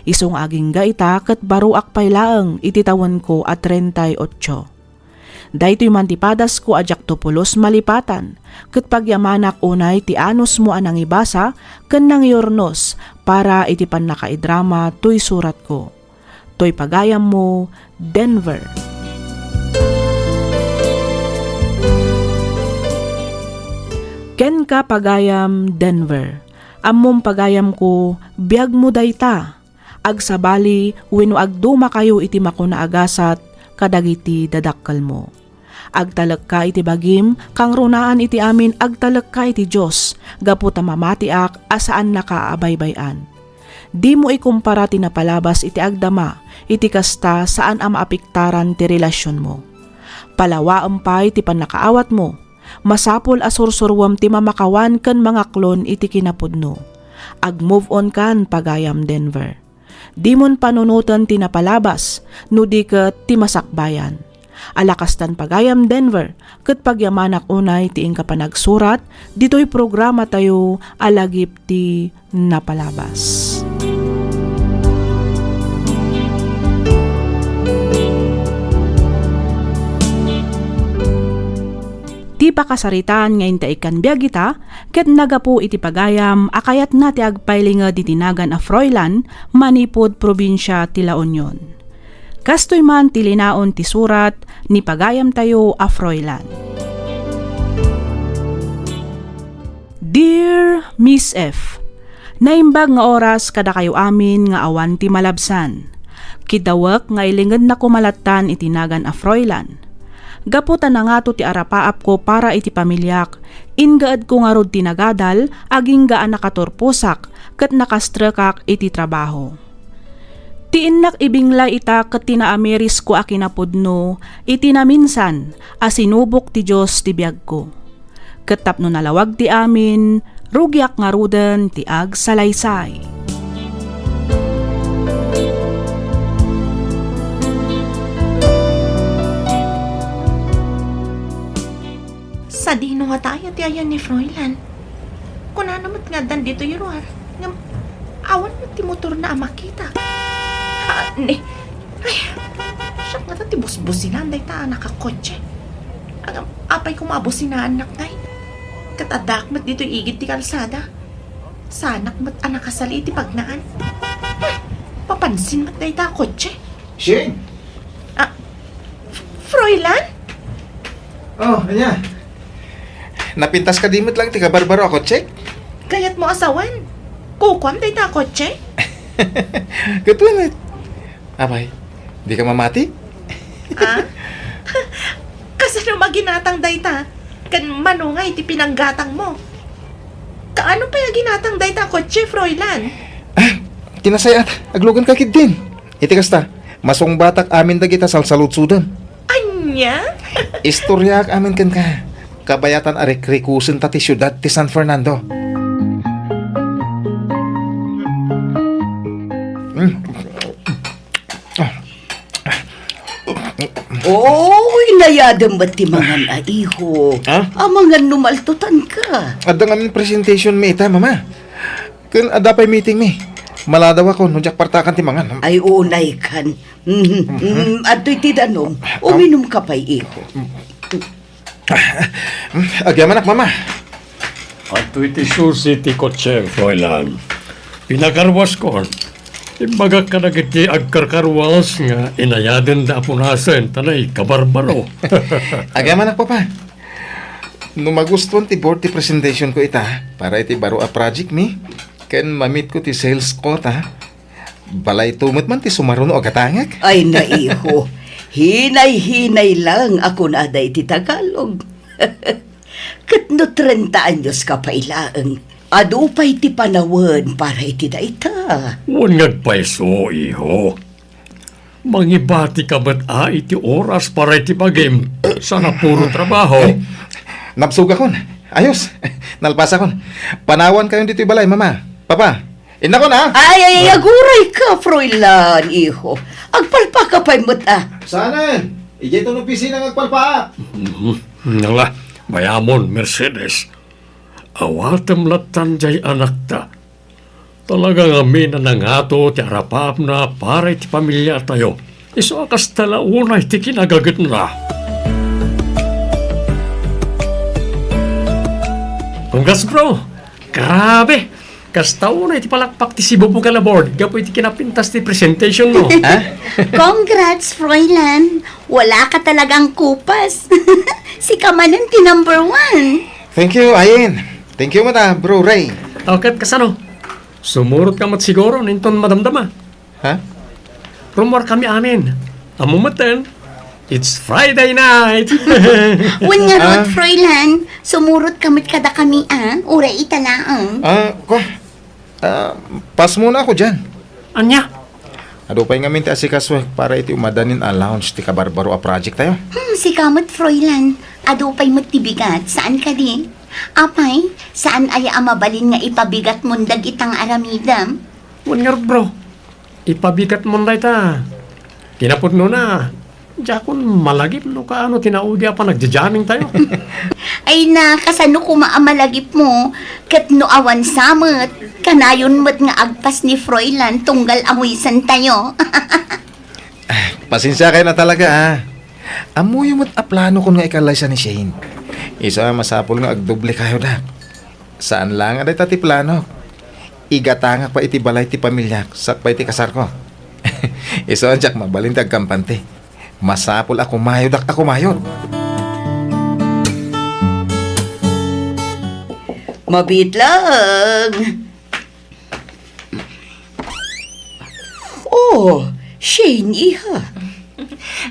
Isu nga agingga ita ket baroak pay laeng iti tawenko a treinta y ocho. Daytoy man ti padasko a diakto pulos malipatan, ket pagyamanak unay ti anusmo a nangibasa ken nangyurnos para iti pannakaidrama toy suratko. Toy pagayammo, Denver. Kenka, pagayam, Denver. Ammom, pagayamko, biagmo dayta. Agsabali wenno agdumakayo iti makuna a gasat kadagiti dadakkelmo. Agtalekka iti bagim, kangrunaan iti amin agtalekka iti Dios, gapu ta mamatiak a saannaka a baybay-an. Dimo ikumpara ti napalabas iti agdama, iti kasta, saan a maapektaran ti relasionmo. Palawaem pay ti pannakaawatmo. Masapul a sursuruem ti mamakawan ken mangaklon iti kinapudno. Ag-move on kan, pagayam Denver. Dimon panunoten ti napalabas, no di ket ti masakbayan. Ala kastan, pagayam Denver, ket pagyamanak unay ti inka panagsurat ditoy programatayo a Lagip ti Napalabas. Ti pakasaritaan nga intaikkan biag ita ket nagapu iti pagayam a kayatna ti agpailinged iti nagan a Froilan manipud probinsia ti La Union. Kastoy man ti linaon ti surat ni pagayamtayo a Froilan. Dear Miss F, naimbag nga oras kadakayo amin nga awan ti malabsan. Kidawek nga ilingedna koma lattan iti nagan a Froilan. Gapu ta nangato ti arapaapko para iti pamiliak, inggaedko ngarud ti nagadal agingga a nakaturposak ket nakastrekak iti trabaho. Ti innak ibinglay ita ket ti naamirisko a kinapudno iti naminsan a sinubok ti Dios ti biagko. Ket tapno nalawag ti amin, rugiak ngaruden ti agsalaysay. Sadino ngata aya ti ayan ni Froilan? Kunana met nga addan ditoy ruar, ngem awan met ti motorna a makita. Ah, ni, ay, siak ngata ti busbusinaan dayta a nakakotse. Ngem apay koma a businaannak ngay? Ket addaak met ditoy igid ti kalsada. Saanak met a nakasali iti pagnaan. Hmm, papansin met dayta a kotse. Shane! Ah, F-, Froilan? Oh, ania? Napintas kadi met lang ti kabarbaro a kotsek? Kayatmo a sawen? Kukuam dayta a kotse? Ket wen met. Apay, dika mamati? Ah? Kasano maginatang dayta? Ken mano nga iti pinanggatangmo? Kaano pay a ginatang dayta a kotse, Froilan? Ah, ti nasayaat, agluganka ketdin. Iti kasta, masungbatak amin dagita salsaludsodem. Ania? Istoriaak amin kenka. Kabayatan a rikrikusenta ti siudad ti San Fernando. Mm. Oh, inayadem met ti mangan a iho. Ha? Amangan no maltutanka. Adda ngamin presentation mi ita, Mama. Ken adda pay meeting mi. Maladawakon no diak partakan ti mangan. Ay, unaykan. Mhm. Mhm. Mm, adtoy ti danum. Ah. Uminumka pay, iho. Agyamanak, Mama. Adtoy ti susi ti kotse, Froilan. Pinakarwaskon. Imbagak kadagiti agkarkarwas nga inayadenda a punasen ta naikabarbaro. Agyamanak, Papa. No magustuan ti board ti presentation ko ita para iti baro a project mi, ken mamitko ti sales quota, balayto met man ti sumaruno a gatangek. Ay, naiho. Hinay-hinay lang a kunada iti Tagalog. Ket no treinta anyos ka pay laeng, adu pay ti panawen para iti dayta. Wen nga agpayso, iho. Mangibatika met a iti oras para iti bagim, sana puro trabaho. Eh, nabsogakon. Ayos. Nalpasakon. Panawankayon ditoy balay, Mama. Papa, innakon, ha? Ay, ay, ay, ah, aguray ka, Froilan, iho. Agpalpaka pay met, ah. Saanen? Idiay ton opisina nga agpalpaak. Mhm. Nala, mayamon, Mercedes. Awatem lattan diay anakta. Talaga ngamin a nangato ti arapaapna para iti pamiliatayo. Isu a kasta la unay ti kinagagetna. Congrats, bro! Grabe! Kasta unay ti palakpak ti sibubugan a board gapu iti kinapintas ti presentation mo. Ha? Congrats, Froilan! Wala ka talagang kupas. Sika manen ti number one. Thank you, Ayen. Thank you met, ah, Bro Ray. O, ket kasano? Sumurot ka met siguro, inton madamdama. Ha? Rummuar kami amin. Ammo metten, it's Friday night. Wen ngarud, ah, Froilan, sumurot ka met kadakami, ah, uray ita laeng. Ah, kwa? Ah, pasmona ako dian. Ania? Adu pay ngamin ti asikaso para iti umadanin a launch ti kabarbaro a project tayo. Hmm, sika met, Froilan. Adu pay met ti bigat, saan kadi? Apay, saan aya a mabalin nga ipabigatmon dagitang aramidem? Wen ngarud, bro. Ipabigatmon dayta. Kinapudnona, diakon malagip no kaano ti naudi a panagjajamming tayo. Ay na, kasano koma a malagipmo? Ket no awan sa met, kanayon met nga agpas ni Froilan tunggal awisan tayo. Pasensiakayon a talaga, ah. Ammoyo met a planokon nga ikallaysa ni Shane. Isu a masapul nga agdoble kayo, dak. Saan laeng a dayta ti planok. Igatangak pay iti balay ti pamiliak, sak pay ti kasarko. Isu a diak mabalin ti agkampante. Masapul a kumayodak a kumayo. Mabiit laeng. Oh, Shane, iha.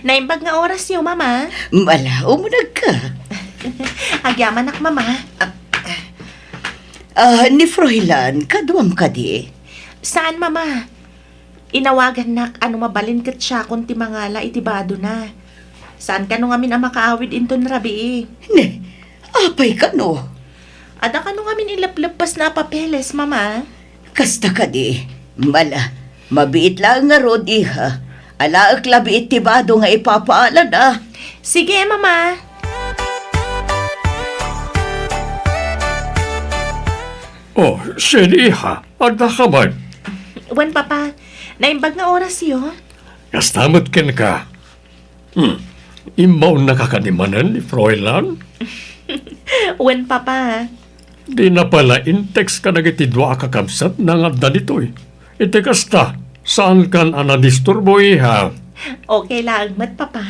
Naimbag nga orasyo, Mama. Mala, umunegka. Agyamanak, Mama. Ah, ni Froilan, kaduam kadi? Saan, Mama. Inawagannak a no mabalin ket siakon ti mangala iti badona. Saan kano ngamin a makaawid inton rabii. Ne, apay kano? Adda kano ngamin ilepleppasna a papeles, Mama? Kasta kadi. Mala, mabiit laeng ngarud, iha. Alaek labi iti bado nga ipapaalada. Sige, Mama. Oh, Shane, iha. Adda ka man? Wen, Papa. Naimbag nga orasyo. Kasta met kenka. Hmm. Immaonnaka kadi manen ni Froilan? Wen, Papa. Dina pay la in-text kadagiti dua a kakabsatna nga adda ditoy. Iti kasta, saankan a nadisturbo, iha? Okay laeng met, Papa.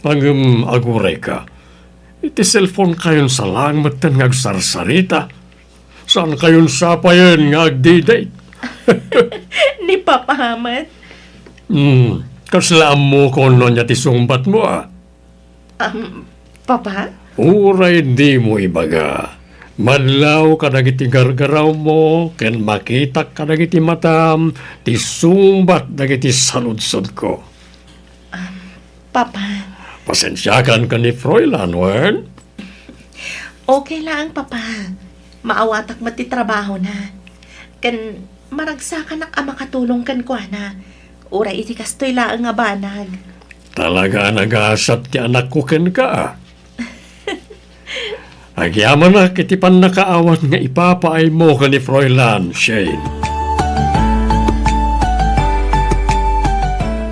Ngem agurayka. Iti cellphone kayon sa laeng metten nga agsarsarita. Saan kayon sapayen nga agdi-date? Ni Papa met. Hmm, kasla ammokon no ania ti sungbatmo, a? Um, Papa? Uray dimo ibaga, madlaw kadagiti gargarawmo ken makitak kadagiti matam ti sungbat dagiti saludsodko. Um, Papa. Pasensiakan ken ni Froilan, wen? Okay laeng, Papa. Maawatak met ti trabahona. Ken maragsakanak a makatulong kenkuana. Uray iti kastoy laeng a banag. Talaga a nagasat ti anakko kenka. Agyamanak iti pannakaawat nga ipapaaymo ken ni Froilan, Shane.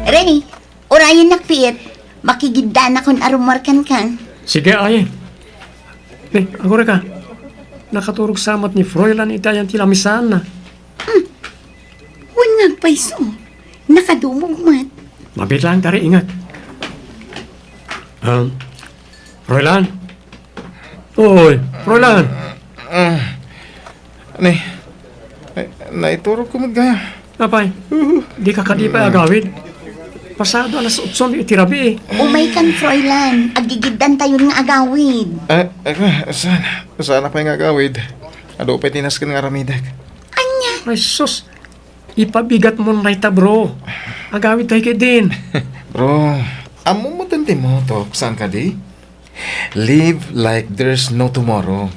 Rene, urayennak, piit. Makigiddanakon a rummuar kenka. Sige, ay. Eh, agurayka. Nakaturog sa met ni Froilan iti ayan ti lamisaanna. Hmm. Wen nga agpayso. Nakadumog met. Mabiit laeng, tari, ingat. Um, Froilan? Oy, Froilan! Ah, ni, ay, naiturogko met gayam. Apay, dika kadi pay agawid? Pasado alas otso iti rabii. Umaykan, Froilan. Agigiddantayon nga agawid. Eh, eh, saan? Saan pay nga agawid? Adu pay ti nasken nga aramidek. Ania? Ay, sus! Ipabigatmon dayta, bro. Agawid tayo ketdin. Bro, ammom metten ti mottok, saan kadi? Live like there's no tomorrow.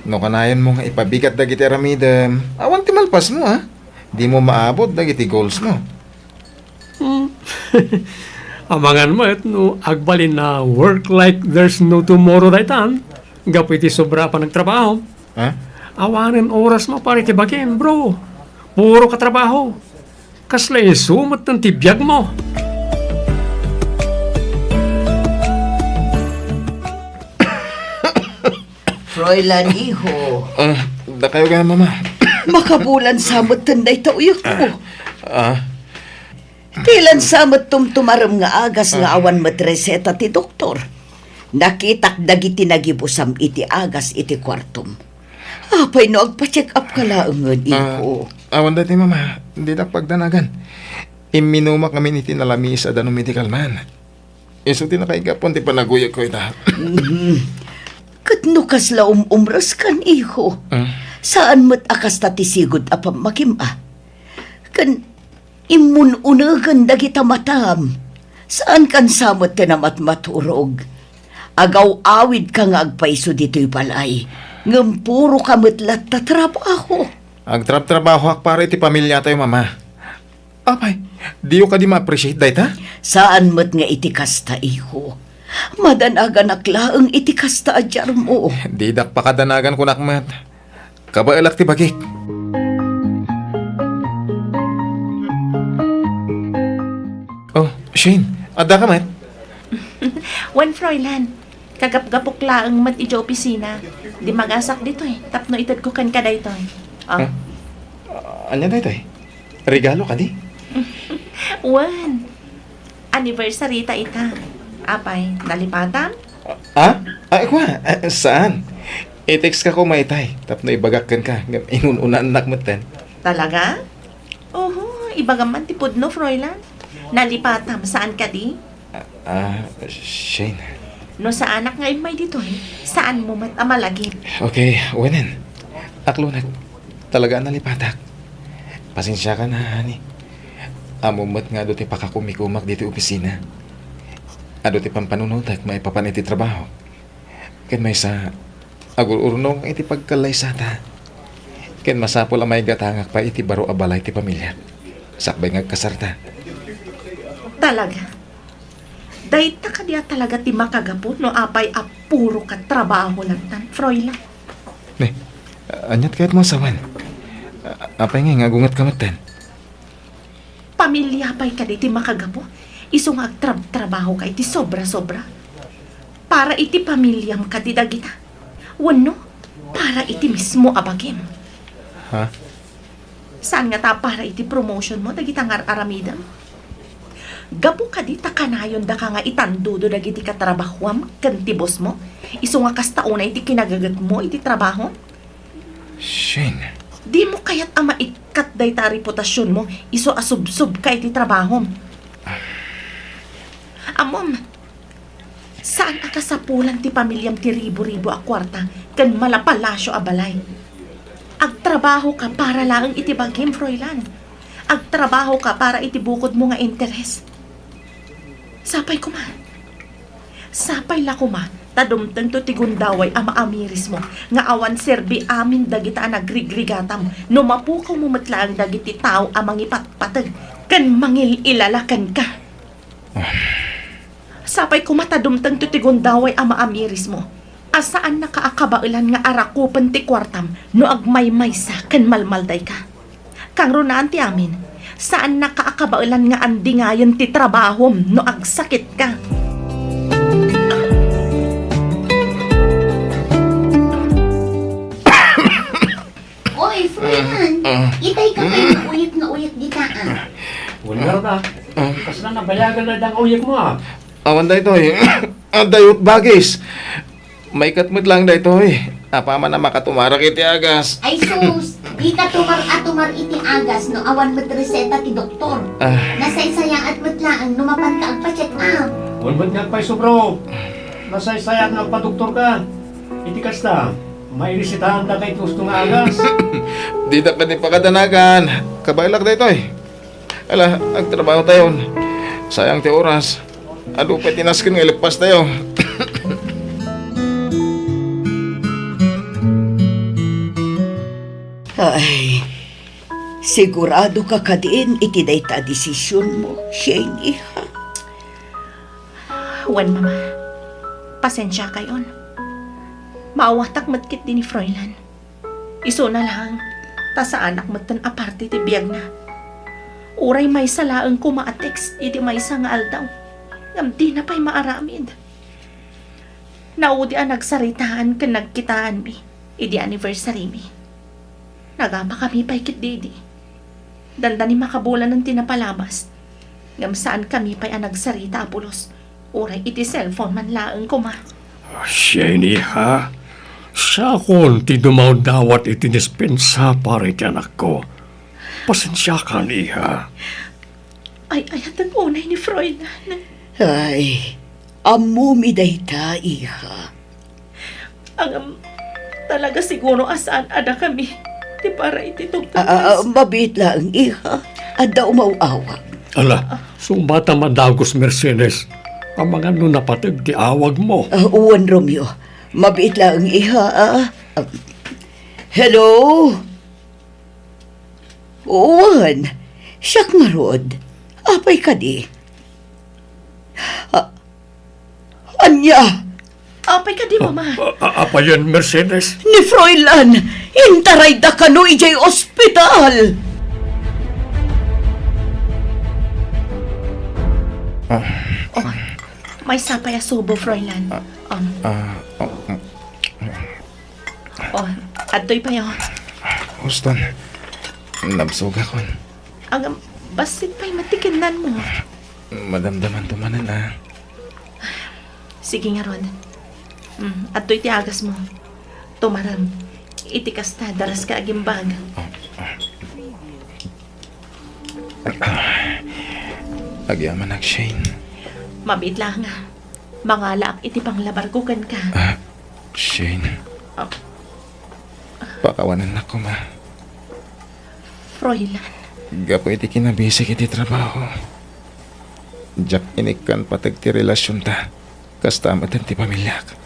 No kanayonmo nga ipabigat dagiti aramidem, awan ti malpasmo, a. Dimo maabot dagiti goalsmo. Hmm. Amangan met no agbalin a work like there's no tomorrow daytan, gapu iti sobra a panagtrabaho. Ha? Awanen orasmo para iti bagim, bro. Puro ka trabaho. Kasla isu metten ti biagmo. Froilan, iho. Ah, dakayo gayam, Mama. Makabulan sa metten dayta uyekmo. Ah. Ti lansa met tumtumarem nga agas nga awan met reseta ti doktor. Nakitak dagiti nagibusam iti agas iti kuartom. Apay no agpa-check up ka laengen, ah, iko? Awan daytoy, Mama. Dinak pagdanagan. Imminumak ngamin iti nalamiis a danum iti kalman. Isu ti nakaigapon ti panaguyegko ita. Mhm. Ket no kasla um-umreskan, iho, ah, Saan met a kasta ti sigud a pammakim, a? Ken immun-unegen dagita matam. Saankan sa met ti namatmaturog. Agaw-awidka nga agpayso ditoy balay, ngem puroka met latta trabaho. Agtrabtrabahoak para iti pamiliatayo, Mama. Apay, diyo kadi ma-appreciate dayta? Saan met nga iti kasta, iho. Madanaganak laeng iti kasta a diarmo. Didak pakadanagan, kunak met. Kabaelak ti bagik. Oh, Shane, adda ka met? Wen, Froilan. Kagapgapok laeng met idiay opisina. Dimagasak ditoy, tapno itedko kenka daytoy. Ah. Ah, ania daytoy? Regalo kadi? Wen. Anniversary ta ita. Apay, nalipatam? Ah? Ay, kua, ah, saan? I-text ka ko maytay, tapno ibagak kenka, ngem inun-unaannak metten. Talaga? Oho, ibagam man ti pudno, Froilan. Nalipatam, saan kadi? Ah, ah, Shane. No saanak nga immay ditoy, saanmo met a malagip. Okay, wenen. Aklonek. Talaga a nalipatak. Pasensiakan, honey. Ammom met nga adu ti pakakumikumak ditoy opisina. Adu ti pampanunotek maipapan iti trabaho. Ken maysa, agur-urnong iti pagkallaysata. Ken masapul a maigatangak pay iti baro a balay ti pamiliak. Sakbay nga agkasarta. Talaga? Dayta kadi a talaga ti makagapu no apay a puro ka trabaho latta, Froilan? Ne, aniat kayatmo a sawen? A-, apay ngay nga agungetka metten? Pamilia pay kadi ti makagapu? Isu nga agtrab-trabaho ka iti sobra-sobra? Para iti pamiliam kadi dagita? Wenno, para iti mismo a bagim? Ha? Saan nga ta para iti promotion mo dagita nga ar-aramidem? Gapu kadi ta kanayon daka nga itandudo dagiti katrabahuam ken ti boss mo, isu nga kasta unay ti kinagaget mo iti trabaho? Shane. Dimo kayat a maikkat dayta a reputasion mo isu a subsob ka iti trabahom? Ammom, saan a kasapulan ti pamiliam ti ribu-ribu a kuarta ken malapalasio a balay. Agtrabaho ka para laeng iti bagim, Froilan. Agtrabaho ka para iti bukod mo nga interes. Sapay koma. Sapay la koma ta dumtengto ti gundaway a maamiris mo nga awan serbi amin dagita a nagrigrigatam no mapukaw mo met laeng dagiti tao a mangipatpateg ken mangil-ilala kenka. Sapay koma ta dumtengto ti gundaway a maamiris mo a saannaka a kabaelan nga arakupen ti kuartam no agmaymaysa ken malmaldayka. Kangrunaan ti amin, saannaka a kabaelan nga andingayen ti trabahom no agsakitka. Oy, Froilan, ah, ah, itay ka pay nga uyek nga uyek dita, ah. Wala na. Ah. Kasla nabayagan na dang uyek mo, ah. Awan daytoy. Adda met bagis. Maikat met laeng daytoy. Apaman a makatumarak iti agas. Ay sus, dika tumar a tumar iti agas no awan met reseta ti doktor. Ah. Nasaysayaat met laeng no mapanka agpa-check up. Wen met nga agpayso, bro. Nasaysayaat no agpadoktorka. Iti kasta, mairesetaandaka iti husto nga agas. Dida kadi pakadanagan. Kabaelak daytoy. Ala, agtrabahotayon. Sayang ti oras. Adu pay ti nasken nga ileppastayo. Ay, sigurado ka kadin iti dayta a desisionmo, Shane, iha? Wen, Mama. Pasensiakayon. Maawatak met ketdi ni Froilan. Isuna laeng, ta saanak metten a parte ti biagna. Uray maysa laeng koma a text iti maysa nga aldaw, ngem dina pay maaramid. Naudi a nagsaritaan ken nagkitaanmi idi anniversary-mi. Nagapakami pay ketdi idi. Dandani makabulanen ti napalabas. Ngem saankami pay a nagsarita a pulos, uray iti cellphone man laeng koma. Shane, iha, siakon ti dumawdawat iti dispensa para iti anakko. Pasensiakan, iha. Ay-ayaten unay ni Froilan. Ay, ammomi dayta, iha. Ngem, Talaga siguro a saan a dakami ti para iti tungtungpas. Ah, ah, mabiit laeng, iha. Adda umaw-awag. Ala, sumata man dagus, Mercedes. Amangan no napateg ti awag mo. Ah, wen, Romeo. Mabiit laeng, iha, ah. Ah, hello? Wen, siak ngarud. Apay kadi? Ah, ania? Apay kadi, Mama? A-, a-, apayen, Mercedes? Ni Froilan, intarayda kano idiay ospital. Ah. Oh, maysa pay a subo, Froilan. Ah. Um. Ah, oh, mm. Oh, adtoy pay, oh. Houston, nabsogakon. Agam, bassit pay met ti kennanmo. Madamdamanto manen, ah. Sige ngarud. Mm, adtoy ti agasmo. Tumarem. Iti kasta, daraska agimbag. Oh, ah. Agyamanak, Shane. Mabiit laeng a mangalaak iti panglabarko kenka. Ah, Shane. Ah. Pakawanennak koma. Froilan. Gapu iti kinabisik iti trabaho, diak inikkan pateg ti relasionta. Kasta met ti pamiliak.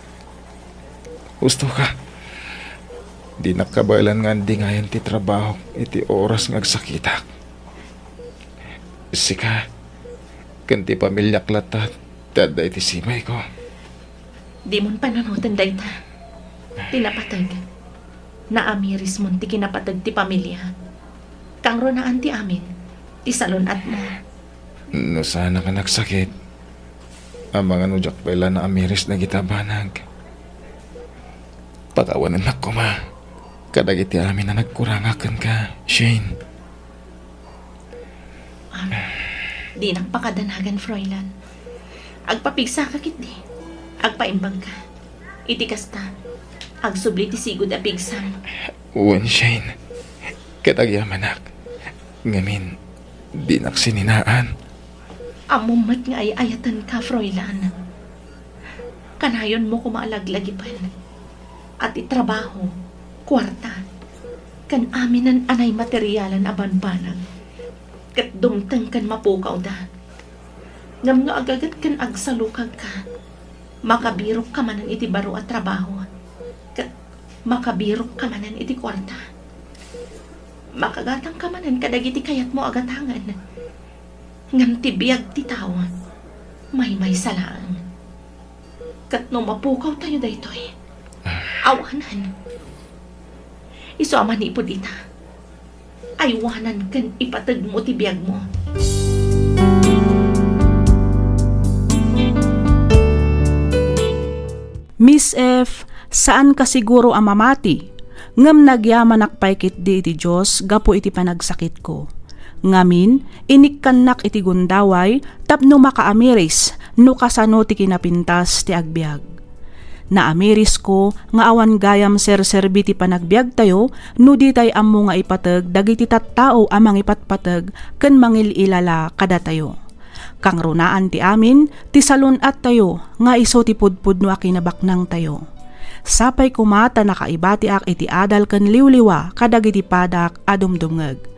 Husto ka. Dinak kabaelan nga andingayan ti trabahok iti oras nga agsakitak. Sika, ken ti pamiliak latta ti adda iti sibayko. Dimon panunoten dayta. Ti napateg. Naamirismon ti kinapateg ti pamilia. Kangrunaan ti amin ti salun-atmo. No saanak a nagsakit, amangan no diak pay la naamiris dagiti a banag. Pakawanennak koma kadagiti amin a nagkurangak kenka, Shane. Amen. Dinak pakadanagan, Froilan. Agpapigsaka ketdi. Agpaimbagka. Iti kasta, agsubli ti sigud a pigsam. Wen, Shane. Ket agyamanak. Ngamin, dinak sininaan. Ammom met nga ay-ayatenka, Froilan. Kanayonmo koma a laglagipen a ti trabaho, kuarta, ken aminen a naimaterialan a banbanag ket dumteng ken mapukawda. Ngem no agaget ken agsalukagka, makabirokka manen iti baro a trabaho, ket makabirokka manen iti kuarta. Makagatangka manen kadagiti kayatmo a gatangen. Ngem ti biag ti tao, maymaysa laeng. Ket no mapukawtayo daytoy, awanan. Isu a manipud ita, aywanan ken ipategmo ti biagmo. Miss F, saanka siguro a mamati, ngem nagyamanak pay ketdi iti Dios gapu iti panagsakitko. Ngamin, inikkannak iti gundaway tapno makaamiris no kasano ti kinapintas ti agbiag. Naamirisko nga awan gayam serserbi ti panagbiagtayo no ditay ammo nga ipateg dagiti tattao a mangipatpateg ken mangil-ilala kadatayo. Kangrunaan ti amin ti salun-attayo nga isu ti pudpudno a kinabaknangtayo. Sapay koma ta nakaibatiak iti adal ken liwliwa kadagiti padak a dumdumngeg.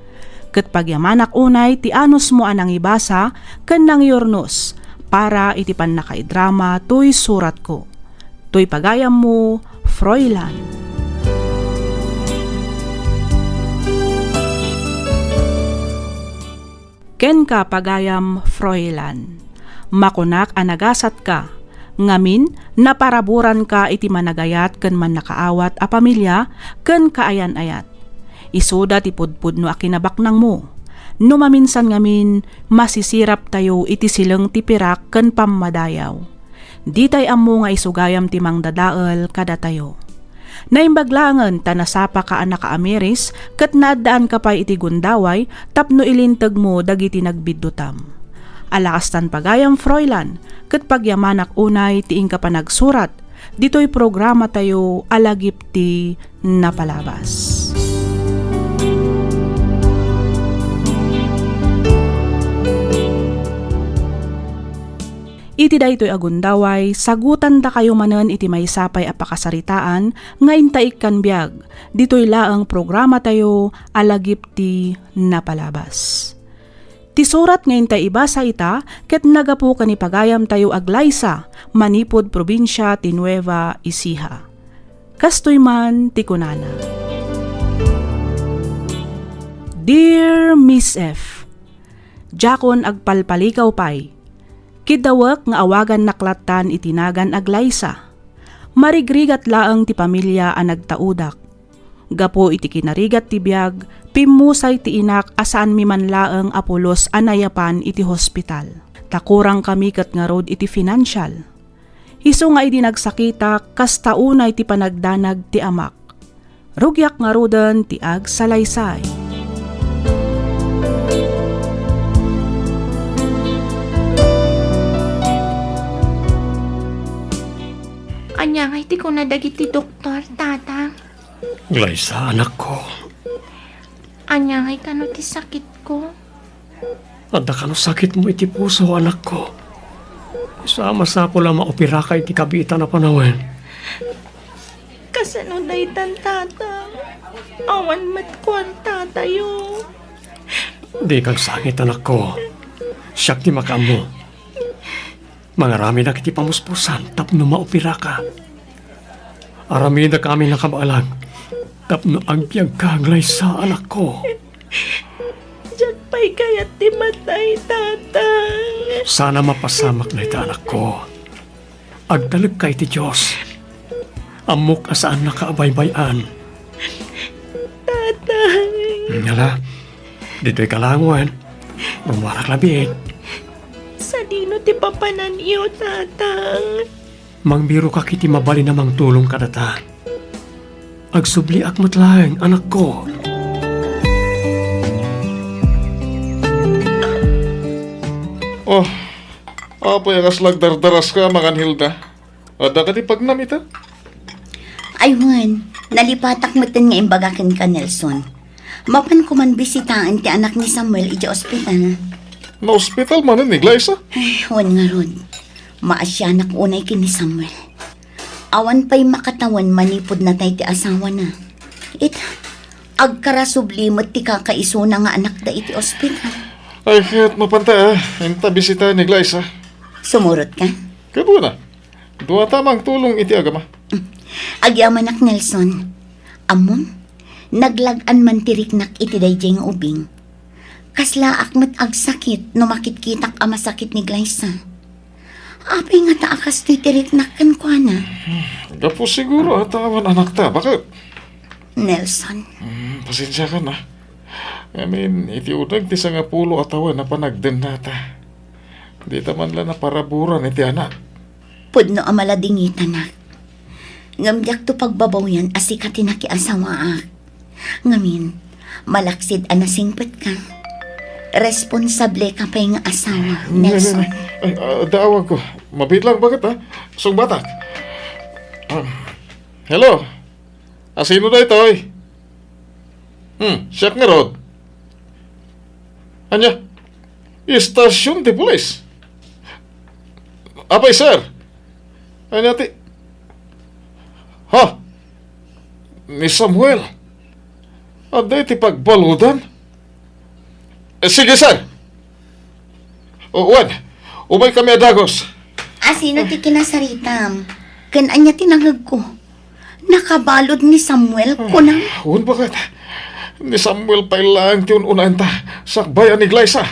Ket pagyamanak unay ti anusmo a nangibasa ken nangyurnos para iti pannakaidrama toy suratko. Toy pagayammo, Froilan. Kenka, pagayam Froilan. Makunak a nagasatka, ngamin, naparaburanka iti managayat ken mannakaawat a pamilia ken kaayan-ayat. Isuda ti pudpudno a kinabaknangmo. No maminsan ngamin, masisiraptayo iti sileng ti pirak ken pammadayaw. Ditay ammo nga isu gayam ti mangdadael kadatayo. Naimbag laengen ta nasapaka a nakaamiris ket naaddaanka pay iti gundaway tapno ilintegmo dagiti nagbiddutam. Ala kastan pagayam, Froilan, ket pagyamanak unay ti inka panagsurat ditoy programatayo a Lagip ti Napalabas. Iti daytoy a gundaway, sagutandakayo manen iti maysa pay a pakasaritaan nga intaikkan biag. Ditoy laeng programatayo a Lagip ti Napalabas. Ti surat nga intay ibasa ita ket nagapu ken ni pagayamtayo a Glyza, manipud probinsia ti Nueva Ecija. Kastoy man ti kunana, Dear Miss F, diakon agpalpaligaw pay. Kiddawek nga awagannak lattan iti nagan a Glyza. Marigrigat laeng ti pamilia a nagtaudak. Gapu iti kinarigat ti biag, pimmusay ti inak a saanmi man laeng a pulos a nayapan iti hospital. Ta kurangkami ket ngarud iti financial. Isu nga idi nagsakitak, kasta unay ti panagdanag ti amak. Rugiak ngaruden ti agsalaysay. Ania ngay ti kuna dagiti doktor, Tata? Glyza, anakko. Ania ngay kano ti sakitko? Adda kano sakitmo iti puso, anakko. Sa masapul a maoperaka iti kabiitan a panawen. Kasano daytan, Tata? Awan met kuartatayo. Dika agsangit, anakko. Siak ti makaammo. Mangaramidak iti pamuspusan tapno maoperaka. Aramidek amin a kabaelan tapno agbiagka, Glyza, anakko. Diak pay kayat ti matay, Tata. Sana mapasamak dayta, anakko. Agtalekka iti Dios. Ammok a saannaka a baybay-an. Tata. Ngala, ditoy ka laeng wen. Rummuarak labiit. Sadino ti papananyo, Tata? Mangbirokak iti mabalin a mangtulong kadata. Agsubliak met laeng, anakko. Oh, apay a kasla agdardaraska, Manganhilda? Adda kadi pagnam ita? Ay wen, nalipatak metten nga imbaga kenka, Nelson. Mapanko man bisitaen ti anak ni Samuel idiay ospital. Naospital manen ni Glyza? Ay, wen ngarud. Maasianak unay ken ni Samuel. Awan pay makatawen manipud natay ti asawana. Ita, agkarasubli met ti kakaisuna nga anakda iti ospital. Ay, ket mapanta, ah. Inta bisitaen ni Glyza. Sumurotka? Ket wen a. Duata mangtulong iti agama. Agyamanak, Nelson. Ammom, naglag-an man ti riknak iti daydiay nga ubing. Kaslaak met agsakit no makitkitak a masakit ni Glyza. Apay ngata a kastoy ti riknak kenkuana? Gapu siguro a ta awan anakta. Baket? Nelson. Hmm, pasensiakan, ah. Ngamin, iti uneg ti sangapulo a tawen a panagdennata, dita man la naparaburan iti anak. Pudno a maladingitanak. Ngem diakto pagbabawian a sika ti nakiasawaak. Ngamin, malaksid a nasingpetka. Responsableka pay nga asawa, Nelson. Ay, ah, daawagko. Mabiit lang, baket, ah? Sungbatak. Ah, hello? Asino daytoy? Hmm, siak ngarud. Ania? Istasyon ti pulis? Apay, sir? Ania ti, ha? Ni Samuel? Adda iti pagbaludan? Eh, sige, sir. O, wen, umaykami a dagus. Asino ti kinasaritam? Ken ania ti nangegko? Nakabalud ni Samuel, kunam? Wen, baket? Ni Samuel pay laeng ti un-unaenta, sakbay a ni Glyza.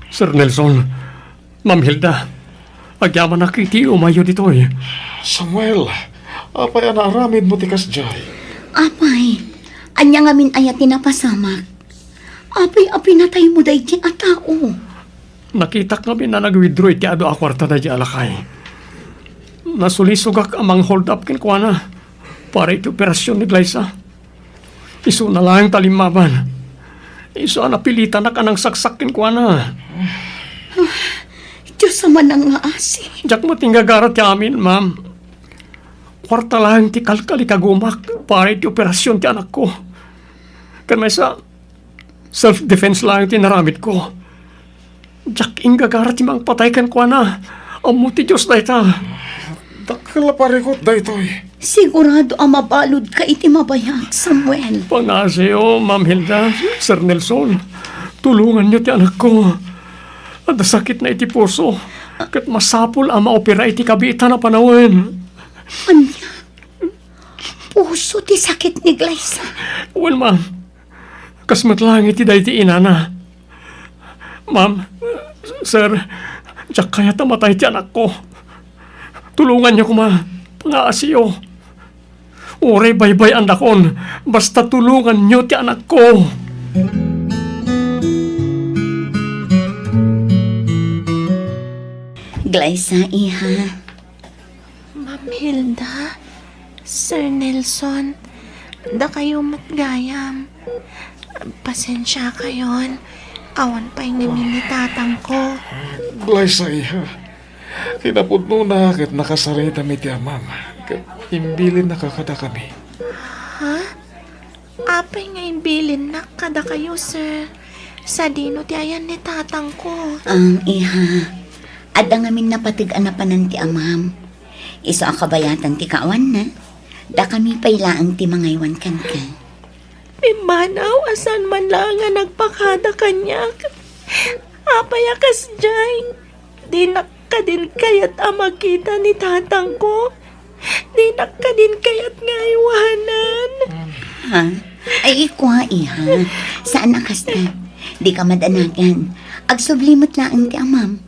Sir Nelson, Ma'am Hilda, agyamanak iti umayyo ditoy. Samuel, apay a naaramidmo ti kasdiay? Apay, ania ngamin aya ti napasamak? Apay a pinataymo daydiay a tao? Nakitak ngamin a nag-withdraw iti adu a kuarta daydiay a lakay. Nasulisogak a mang-hold up kenkuana para iti operasyon ni Glyza. Isuna laeng ta limmaban. Isu a napilitanak a nangsaksak kenkuana. Dios a manangngaasi. Diak met inggagara ti amin, ma'am. Kuarta laeng ti kalkalikagumak para iti operasyon ti anakko. Ken maysa, self-defense laeng ti naramidko. Diak inggagara ti mangpatay kenkuana. Ammo ti Dios dayta. Dakkel a parikut daytoy. Sigurado a mabaludka iti mabayag, Samuel. Pangaasiyo, Ma'am Hilda, Sir Nelson. Tulonganyo ti anakko. Adda sakitna iti puso, ket masapul a maopera iti kabiitan a panawen. Ania? Puso ti sakit ni Glyza? Wen, ma'am. Kas met laeng iti daydi inana. Ma'am, sir, diak kayat a matay ti anakko. Tulonganyo koma, pangaasiyo. Uray baybay-andakon, basta tulonganyo ti anakko. Glyza, iha. Ma'am Hilda, Sir Nelson, dakayo met gayam. Pasensiakayon, awan pay ngamin ni tatangko. Glyza, iha. Kinapudnona ket nakasaritam iti amam, ket imbilinnaka kadakami. Ha? Apay nga imbilinnak kadakayo, sir? Sadino ti ayan ni tatangko? Ang iha, adda ngamin napateg a napanan ti amam. Isu a kabayatan ti kaawanna, dakami pay laeng ti mangaywan kenka. Pimmanaw a saan man laeng a nagpakada kaniak. Apay a kasdiay? Dinak kadin kayat a makita ni tatangko. Dinak kadin kayat nga aywanan. Ha? Ay, kua, iha. Saan a kasta? Dika madanagan. Agsubli met laeng ti amam.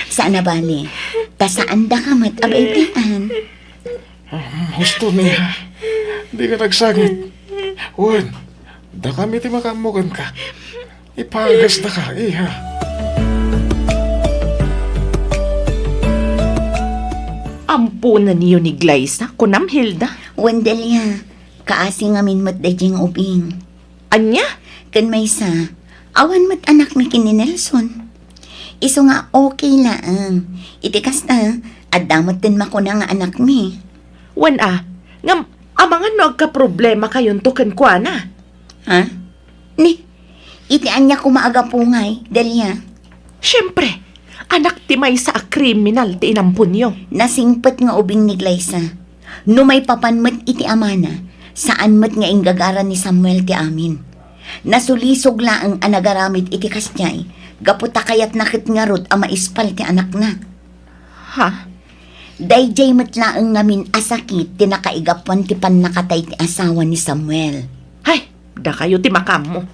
Saan a bale, ta saandaka met a baybay-an. Ah, husto, iha. Dika nagsangit. Wen, dakami ti makaammo kenka. Ipagasdaka, iha. Amponenyo ni Glyza, kunam, Hilda? Wen, Delia, kaasi ngamin met daydiay nga ubing. Ania? Ken maysa, awan met anakmi ken ni Nelson. Isu nga okay laeng. Iti kasta, adda metten makuna nga anakmi. Wen a, ngem amangan no agkaproblemakayonto kenkuana? Ha? Ni, iti ania koma a gapu ngay, Delia? Siempre, anak ti maysa a kriminal ti inamponyo. Nasingpet nga ubing ni Glyza. No maipapan met iti amana, saan met nga inggagara ni Samuel ti amin. Nasulisog laeng a nagaramid iti kasdiay, gapu ta kayatna ket ngarud a maispal ti anakna. Ha? Daydiay met laeng ngamin a sakit ti nakaigapuan ti pannakatay ti asawa ni Samuel. Hay, dakayo ti makaammo.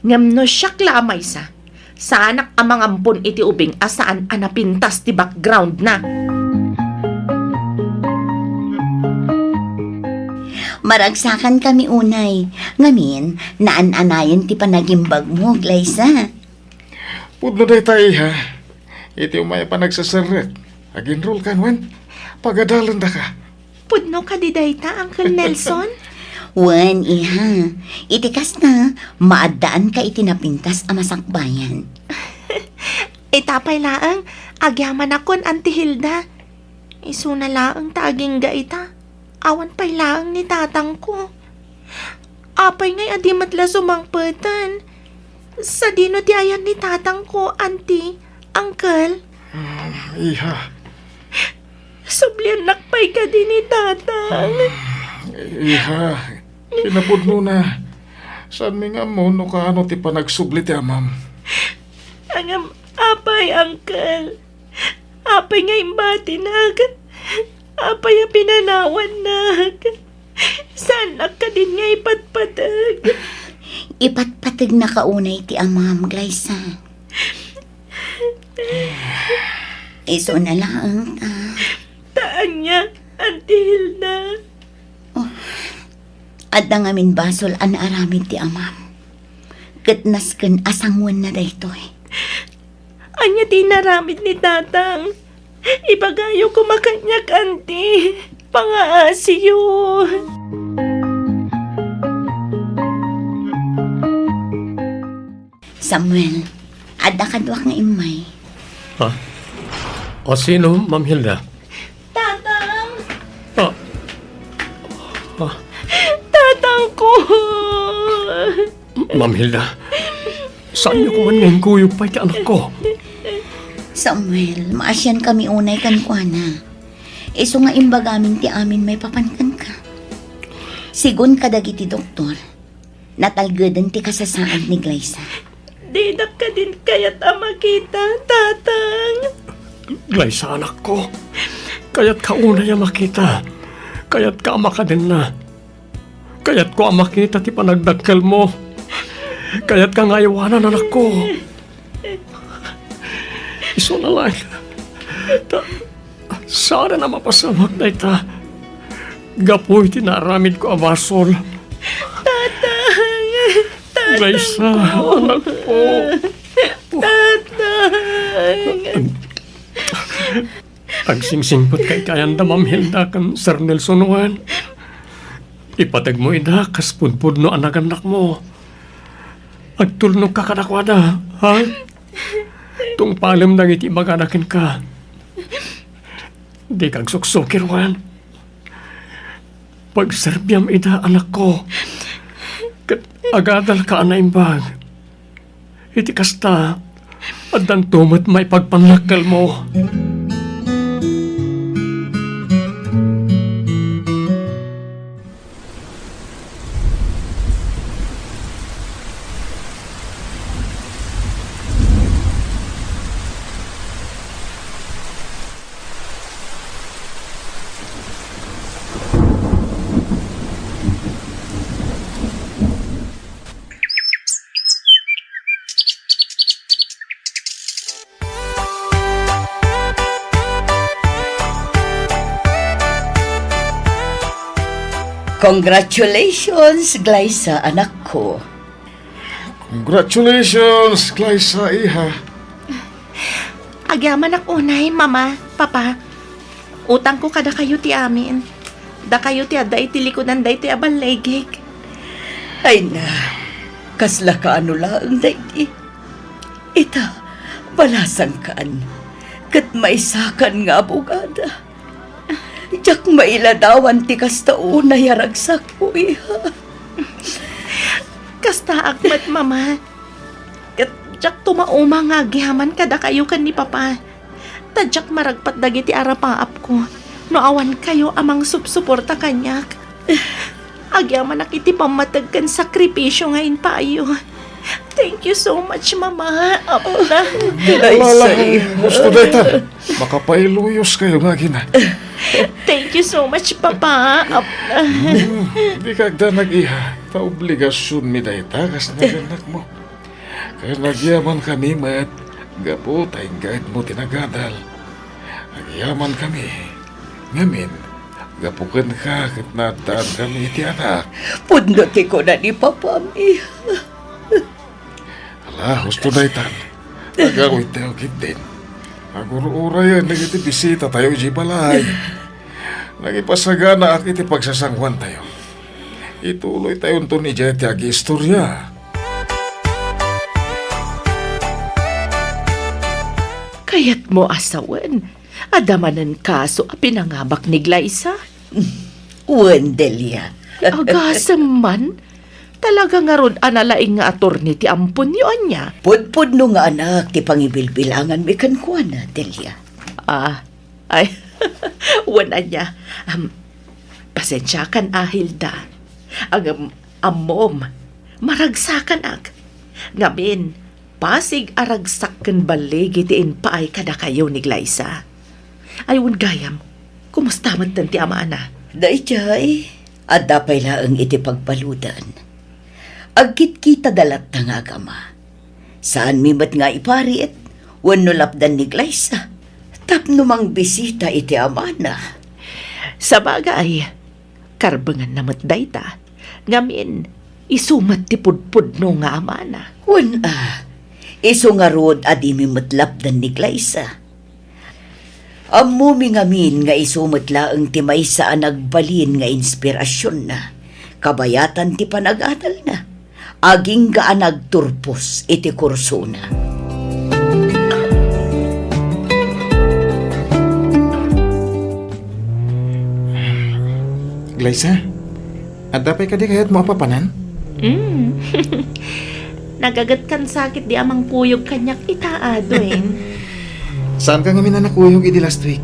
Ngem no siak la a maysa, saanak a mangampon iti ubing a saan a napintas ti backgroundna. Maragsakankami unay, ngamin, naan-anayon ti panagimbagmo, Glyza. Pudno dayta, iha. Iti umay a panagseserrek, ag-enrollkan wen pagadalendaka. Pudno kadi dayta, Uncle Nelson? Wen, iha. Iti kasta, maaddaanka iti napintas a masakbayan. Ita pay laeng, agyamanakon, Auntie Hilda. Isuna laeng ta agingga ita. Awan pay laeng ni tatangko. Apay ngay a di met la sumangpeten? Sadino ti ayan ni tatangko, Auntie, Uncle? Ah, iha. Subliannak pay kadi ni tatang? Ah, iha, kinapudnona. Saanmi nga ammo no kaano ti panagsubli ti amam. Ngem apay, Uncle? Apay nga imbatinak? Apay a pinanawannak? Saannak kadin nga ipatpateg? Ipatpategnaka unay ti amam, Glyza. Isuna laeng ta. Ta ania, Auntie Hilda? Oh, adda ngamin basol a naaramid ti amam. Ket nasken a sangoenna daytoy. Ania ti inaramid ni tatang? Ibagayo koma kaniak, Auntie. Pangaasiyo. Samuel, adda kaduak nga immay. Ha? O, sino, Ma'am Hilda? Tatang! Ah. Ah. Tatangko! Ma'am Hilda, saanyo koman nga inkuyog pay ti anakko? Samuel, maasian kami unay kenkuana. Isu nga imbagamin ti amin maipapan kenka. Sigun kadagiti doktor, natalgeden ti kasasaad ni Glyza. Dinak kadin kayat a makita, Tatang. Glyza, anakko. Kayatka unay a makita. Kayatka a makadenna. Kayatko a makita ti panagdakkelmo. Kayatka nga aywanan, anakko. Isuna laeng. Ta, saan a mapasamak dayta. Gapu iti naaramidko a basol. Tatang! Tatang Glyza, ko! Anakko. Tatang! Agsingsingpet ka iti ayan da Ma'am Hilda ken Sir Nelson wen. Ipategmo ida kas pudpudno a nagannakmo. Agtulnogka kadakuada, ha? Tungpalem dagiti ibagada kenka. Dika agsuksukir wen. Pagserbiam ida, anakko. Ket agadalka a naimbag. Iti kasta, addanto met maipagpannakkelmo. Congratulations, Glyza, anakko. Congratulations, Glyza, iha. Agyamanak unay, Mama, Papa. Utangko kadakayo ti amin. Dakayo ti adda iti likudan daytoy a balligig. Ay na, kasla kaano laeng daydi. Ita, balasangkan, ket maysakan nga abogada. Diak mailadawan ti kasta unay a ragsakko, iha. Kastaak met, Mama. Ket diak tumauma nga agyaman kadakayo ken ni Papa. Ta diak maragpat dagiti arapaapko no awan kayo a mangsupsuporta kaniak. Agyamanak iti pammateg ken sakripisio nga impayo. Thank you so much, Mama, Apna. Ala, ala, husto dayta. Makapailuyos kayo nga agina. Thank you so much, Papa, Apna. Hmm, dika agdanag, iha. Ta obligasionmi dayta, kas nagannakmo. Ket agyamankami met gapu ta inggayedmo ti nagadal. Agyamankami. Ngamin, gapu kenka ket naaddaankami iti anak. Pudno ti kuna ni Papam, iha. Ala, husto daytan. Agawidtayo ketdin. Agur-urayen dagiti bisitatayo idiay balay. Nagipasaganaak iti pagsasanguantayo. Ituloytayonton idiay ti agiistoria. Kayatmo a sawen, adda manen kaso a pinangabak ni Glyza? Wen, Delia. Agasem man, talaga ngarud a nalaing nga atorni ti amponyo, ania? Pudpudno nga anak ti pangibilbilanganmi kenkuana, Delia. Ah, ay, wen, ania. Am, pasensiakan a, Hilda. Ngem, ammom, maragsakanak. Ngamin, pasig a ragsak ken balligi ti impaay kadakayo ni Glyza. Ay, wen gayam, kumusta metten ti amana? Daydiay, adda pay laeng iti pagbaludan. Agkitkitada latta nga agama. Saanmi met nga iparit wenno lapdan ni Glyza tapno mangbisita iti amana. Sabagay, karbenganna met dayta. Ngamin, isu met ti pudpudno nga amana. Wen a, isu ngarud a dimi met lapdan ni Glyza. Ammomi ngamin nga isu met laeng ti maysa a nagbalin nga inspirasionna, kabayatan ti panagadalna, agingga a nagturpos iti kursona. Glyza, adda pay kadi kayatmo a papanan? Mm. Nagagetkan sakit di amang kuyog kaniak ita, Adwin. Saanka ngamin a nakuyog idi last week?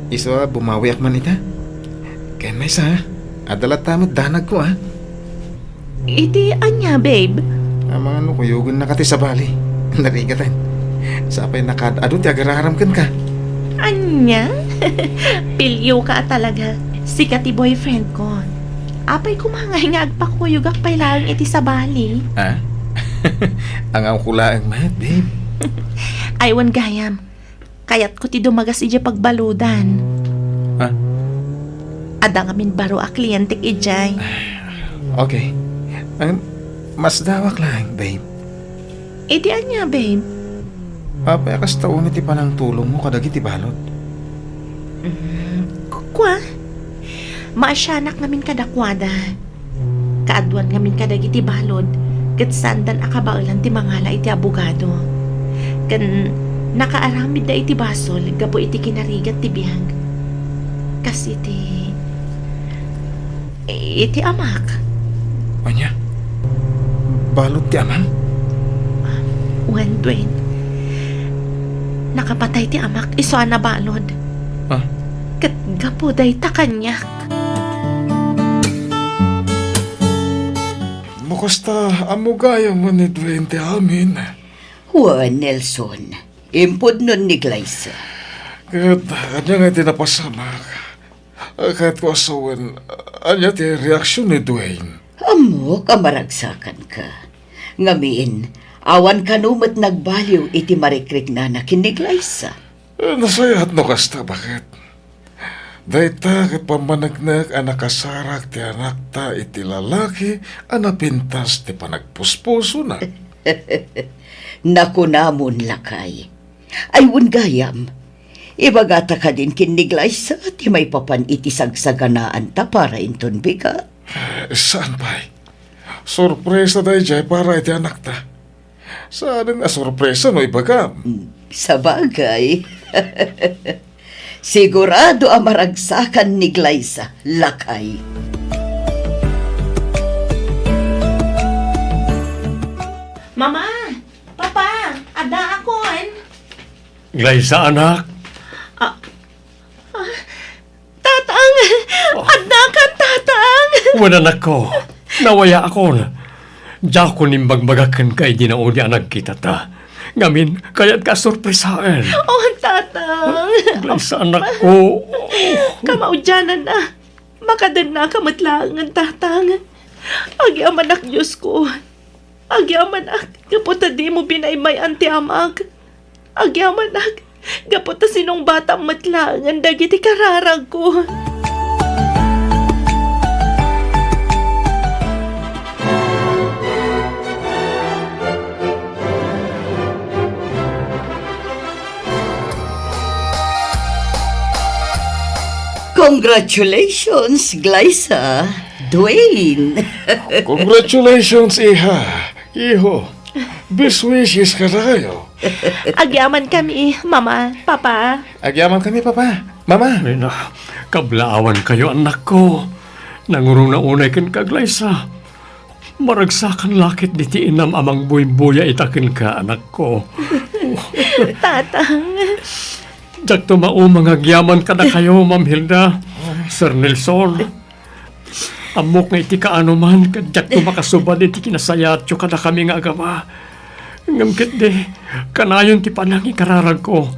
Isu a bumawiak man ita. Ken maysa, adda latta met danagko, a. Iti ania, babe? Amangan no kuyogennaka ti sabali. Narigaten. Sapay nakaad-adu ti agar-aram kenka. Ania? Pilioka a talaga. Sika ti boyfriend ko. Apay koma ngay nga agpakuyogak pay laeng iti sabali? Ha? Angawko laeng met, babe. Ay, wen gayam. Kayatko ti dumagas idiay pagbaludan. Ha? Adda ngamin baro a klientek idiay. Okay. Ngem, masdawak laeng, babe. Iti ania, babe? Apay a kasta unay ti panangtulongmo kadagiti balud? Mm, kua? Maasianak ngamin kadakuada. Kaaduan ngamin kadagiti balud, ket saandan a kabaelan ti mangala iti abogado. Ken nakaaramidda iti basol gapu iti kinarigat ti biag. Kas iti, iti amak. Ania? Balud ti amam? Wen, Dwayne. Nakapatay ti amak isu a nabalud. Ah? Ket gapu dayta kaniak. No kasta, ammo gayam ni Dwayne ti amin. Wen, Nelson, impudnon ni Glyza. Ket ania nga ti napasamak? Kayatko a sawen, ania ti reaksion ni Dwayne? Ammok a maragsakanka. Ngamin, awan kano met nagbaliw iti marikriknana ken ni Glyza. Eh, nasayaat no kasta, baket. Dayta ket pammaneknek a nakasarak ti anakta iti lalaki a napintas ti panagpuspusona. Nakunamon, lakay. Ay, wen gayam, ibagata kadin ken ni Glyza ti maipapan iti sagsaganaanta para inton bigat? Eh, saan pay? Sorpresa daydiay para iti anakta. Saanen a sorpresa no ibagam. Mm, sabagay. Sigurado a maragsakan ni Glyza, lakay. Mama! Papa! Addaakon! Glyza, anak! Ah, ah, Tatang! Oh. Addakan, Tatang! Wen, anakko, nawayaakon. Diakon imbagbaga kenka idi naudi a nagkitata. Ngamin, kayatka a sorpresaen. Oh, Tatang! Glyza, anakko. Kamaudiananna. Makadennaka met laengen, Tatang. Agyamanak, Diosko. Agyamanak, gapu ta dimo binaybay-an ti amak. Agyamanak, gapu ta sinungbatam met laengen dagiti kararagko. Congratulations, Glyza, Dwayne. Congratulations, iha, iho. Best wishes kadakayo. Agyamankami, Mama, Papa. Agyamankami, Papa, Mama. Ay na, kablaawankayo, anakko. Nangurongna unay kenka, Glyza. Maragsakan la ketdi ti inam a mangbuybuya ita kenka, anakko. Tatang. Diakto mauma nga agyaman kadakayo, Ma'am Hilda, Sir Nelson. Ammok nga iti kaanoman, ket diakto makasubad iti kinasayaatyo kadakami nga agama. Ngem ketdi, kanayon ti panangikararagko.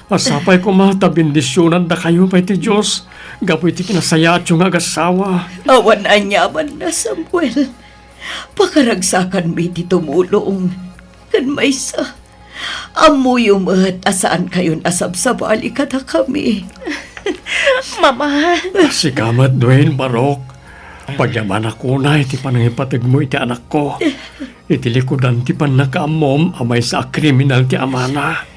Sapay koma ta bendisionandakayo pay ti Dios gapu iti kinasayaatyo nga agassawa. Awan aniamanna, Samuel. Pakaragsakanmi ti tumulong. Ken maysa, ammoyo met a saankayon a sabsabali kadakami. Mama. Sika met, Dwayne, barok. Pagyamanak unay ti panangipategmo iti anakko. Iti likudan ti pannakaammom a maysa a kriminal ti amana.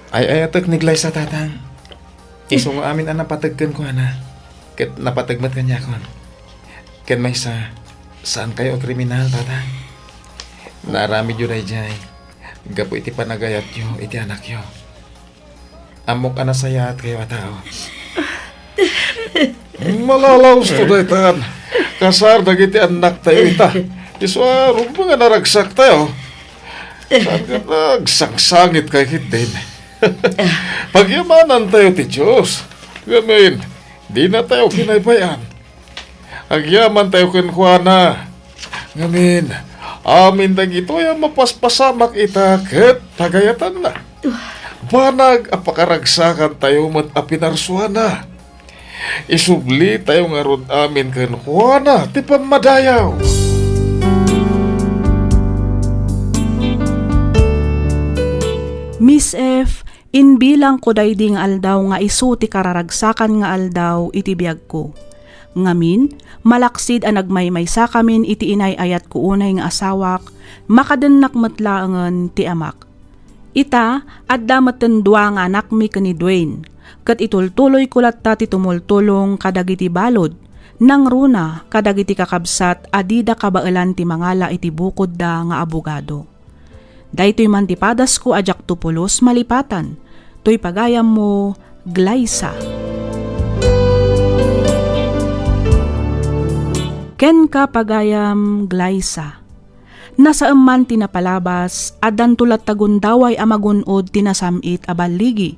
Ay-ayatek ni Glyza, Tatang. Isu nga amin a napateg kenkuana, ket napateg met kaniakon. Ken maysa, saankayo a kriminal, Tatang. Naaramidyo daydiay gapu iti panagayatyo iti anakyo. Ammok a nasayaatkayo a tao. Malalaosto daytan. Kasar dagiti annaktayo ita. Isu a rumbeng a naragsaktayo. Saan nga nagsangsangitkay ketdin? Pagyamanantayo ti Dios. Ngamin, dinatayo kinaybay-an. Agyamantayo kenkuana. Ngamin, amin dagitoy a mapaspasamak ita ket pagayatanna. Banag a pakaragsakantayo met a pinarsuana. Isublitayo ngarud amin kenkuana ti pammadayaw. Miss F, imbilangko daydi nga aldaw nga isu ti kararagsakan nga aldaw iti biagko. Ngamin, malaksid a nagmaymaysakamin iti inay-ayatko unay nga asawak, makadennak met laengen ti amak. Ita, adda metten dua nga anakmi ken ni Dwayne, ket itultuloyko latta ti tumultulong kadagiti balud, nangruna kadagiti kakabsat a dida kabaelan ti mangala iti bukodda nga abogado. Daytoy man ti padasko a diakto pulos malipatan, toy pagayammo, Glyza. Kenka, pagayam Glyza. Nasaem man ti napalabas, addanto latta gundaway a magun-od ti nasam-it a balligi,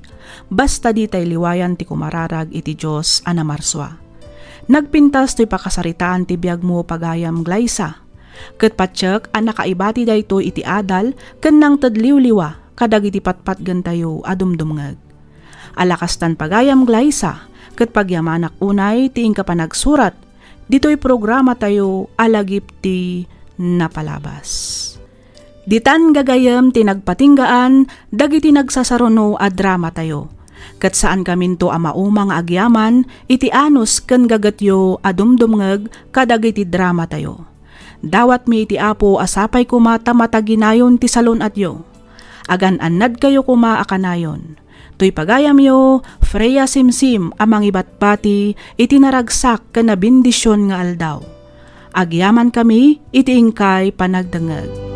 basta ditay liwayan ti kumararag iti Dios a namarsua. Nagpintas toy pakasaritaan ti biagmo, pagayam Glyza. Ket patiek a nakaibati daytoy iti adal ken nangted liwliwa kadagiti patpatgentayo a dumdumngeg. Ala kastan, pagayam Glyza, ket pagyamanak unay ti inka panagsurat ditoy programatayo a Lagip ti Napalabas. Ditan gagayyem ti nagpatinggaan dagiti nagsasaruno a dramatayo. Ket saankaminto a mauma nga agyaman iti anus ken gagetyo a dumdumngeg kadagiti dramatayo. Dawatmi iti Apo a sapay koma ta mataginayon ti salun-atyo. Agan-annadkayo koma a kanayon. Toy pagayamyo, Freya Simsim a mangibatbati iti naragsak ken nabendision nga aldaw. Agyamankami iti inkay panagdengngeg.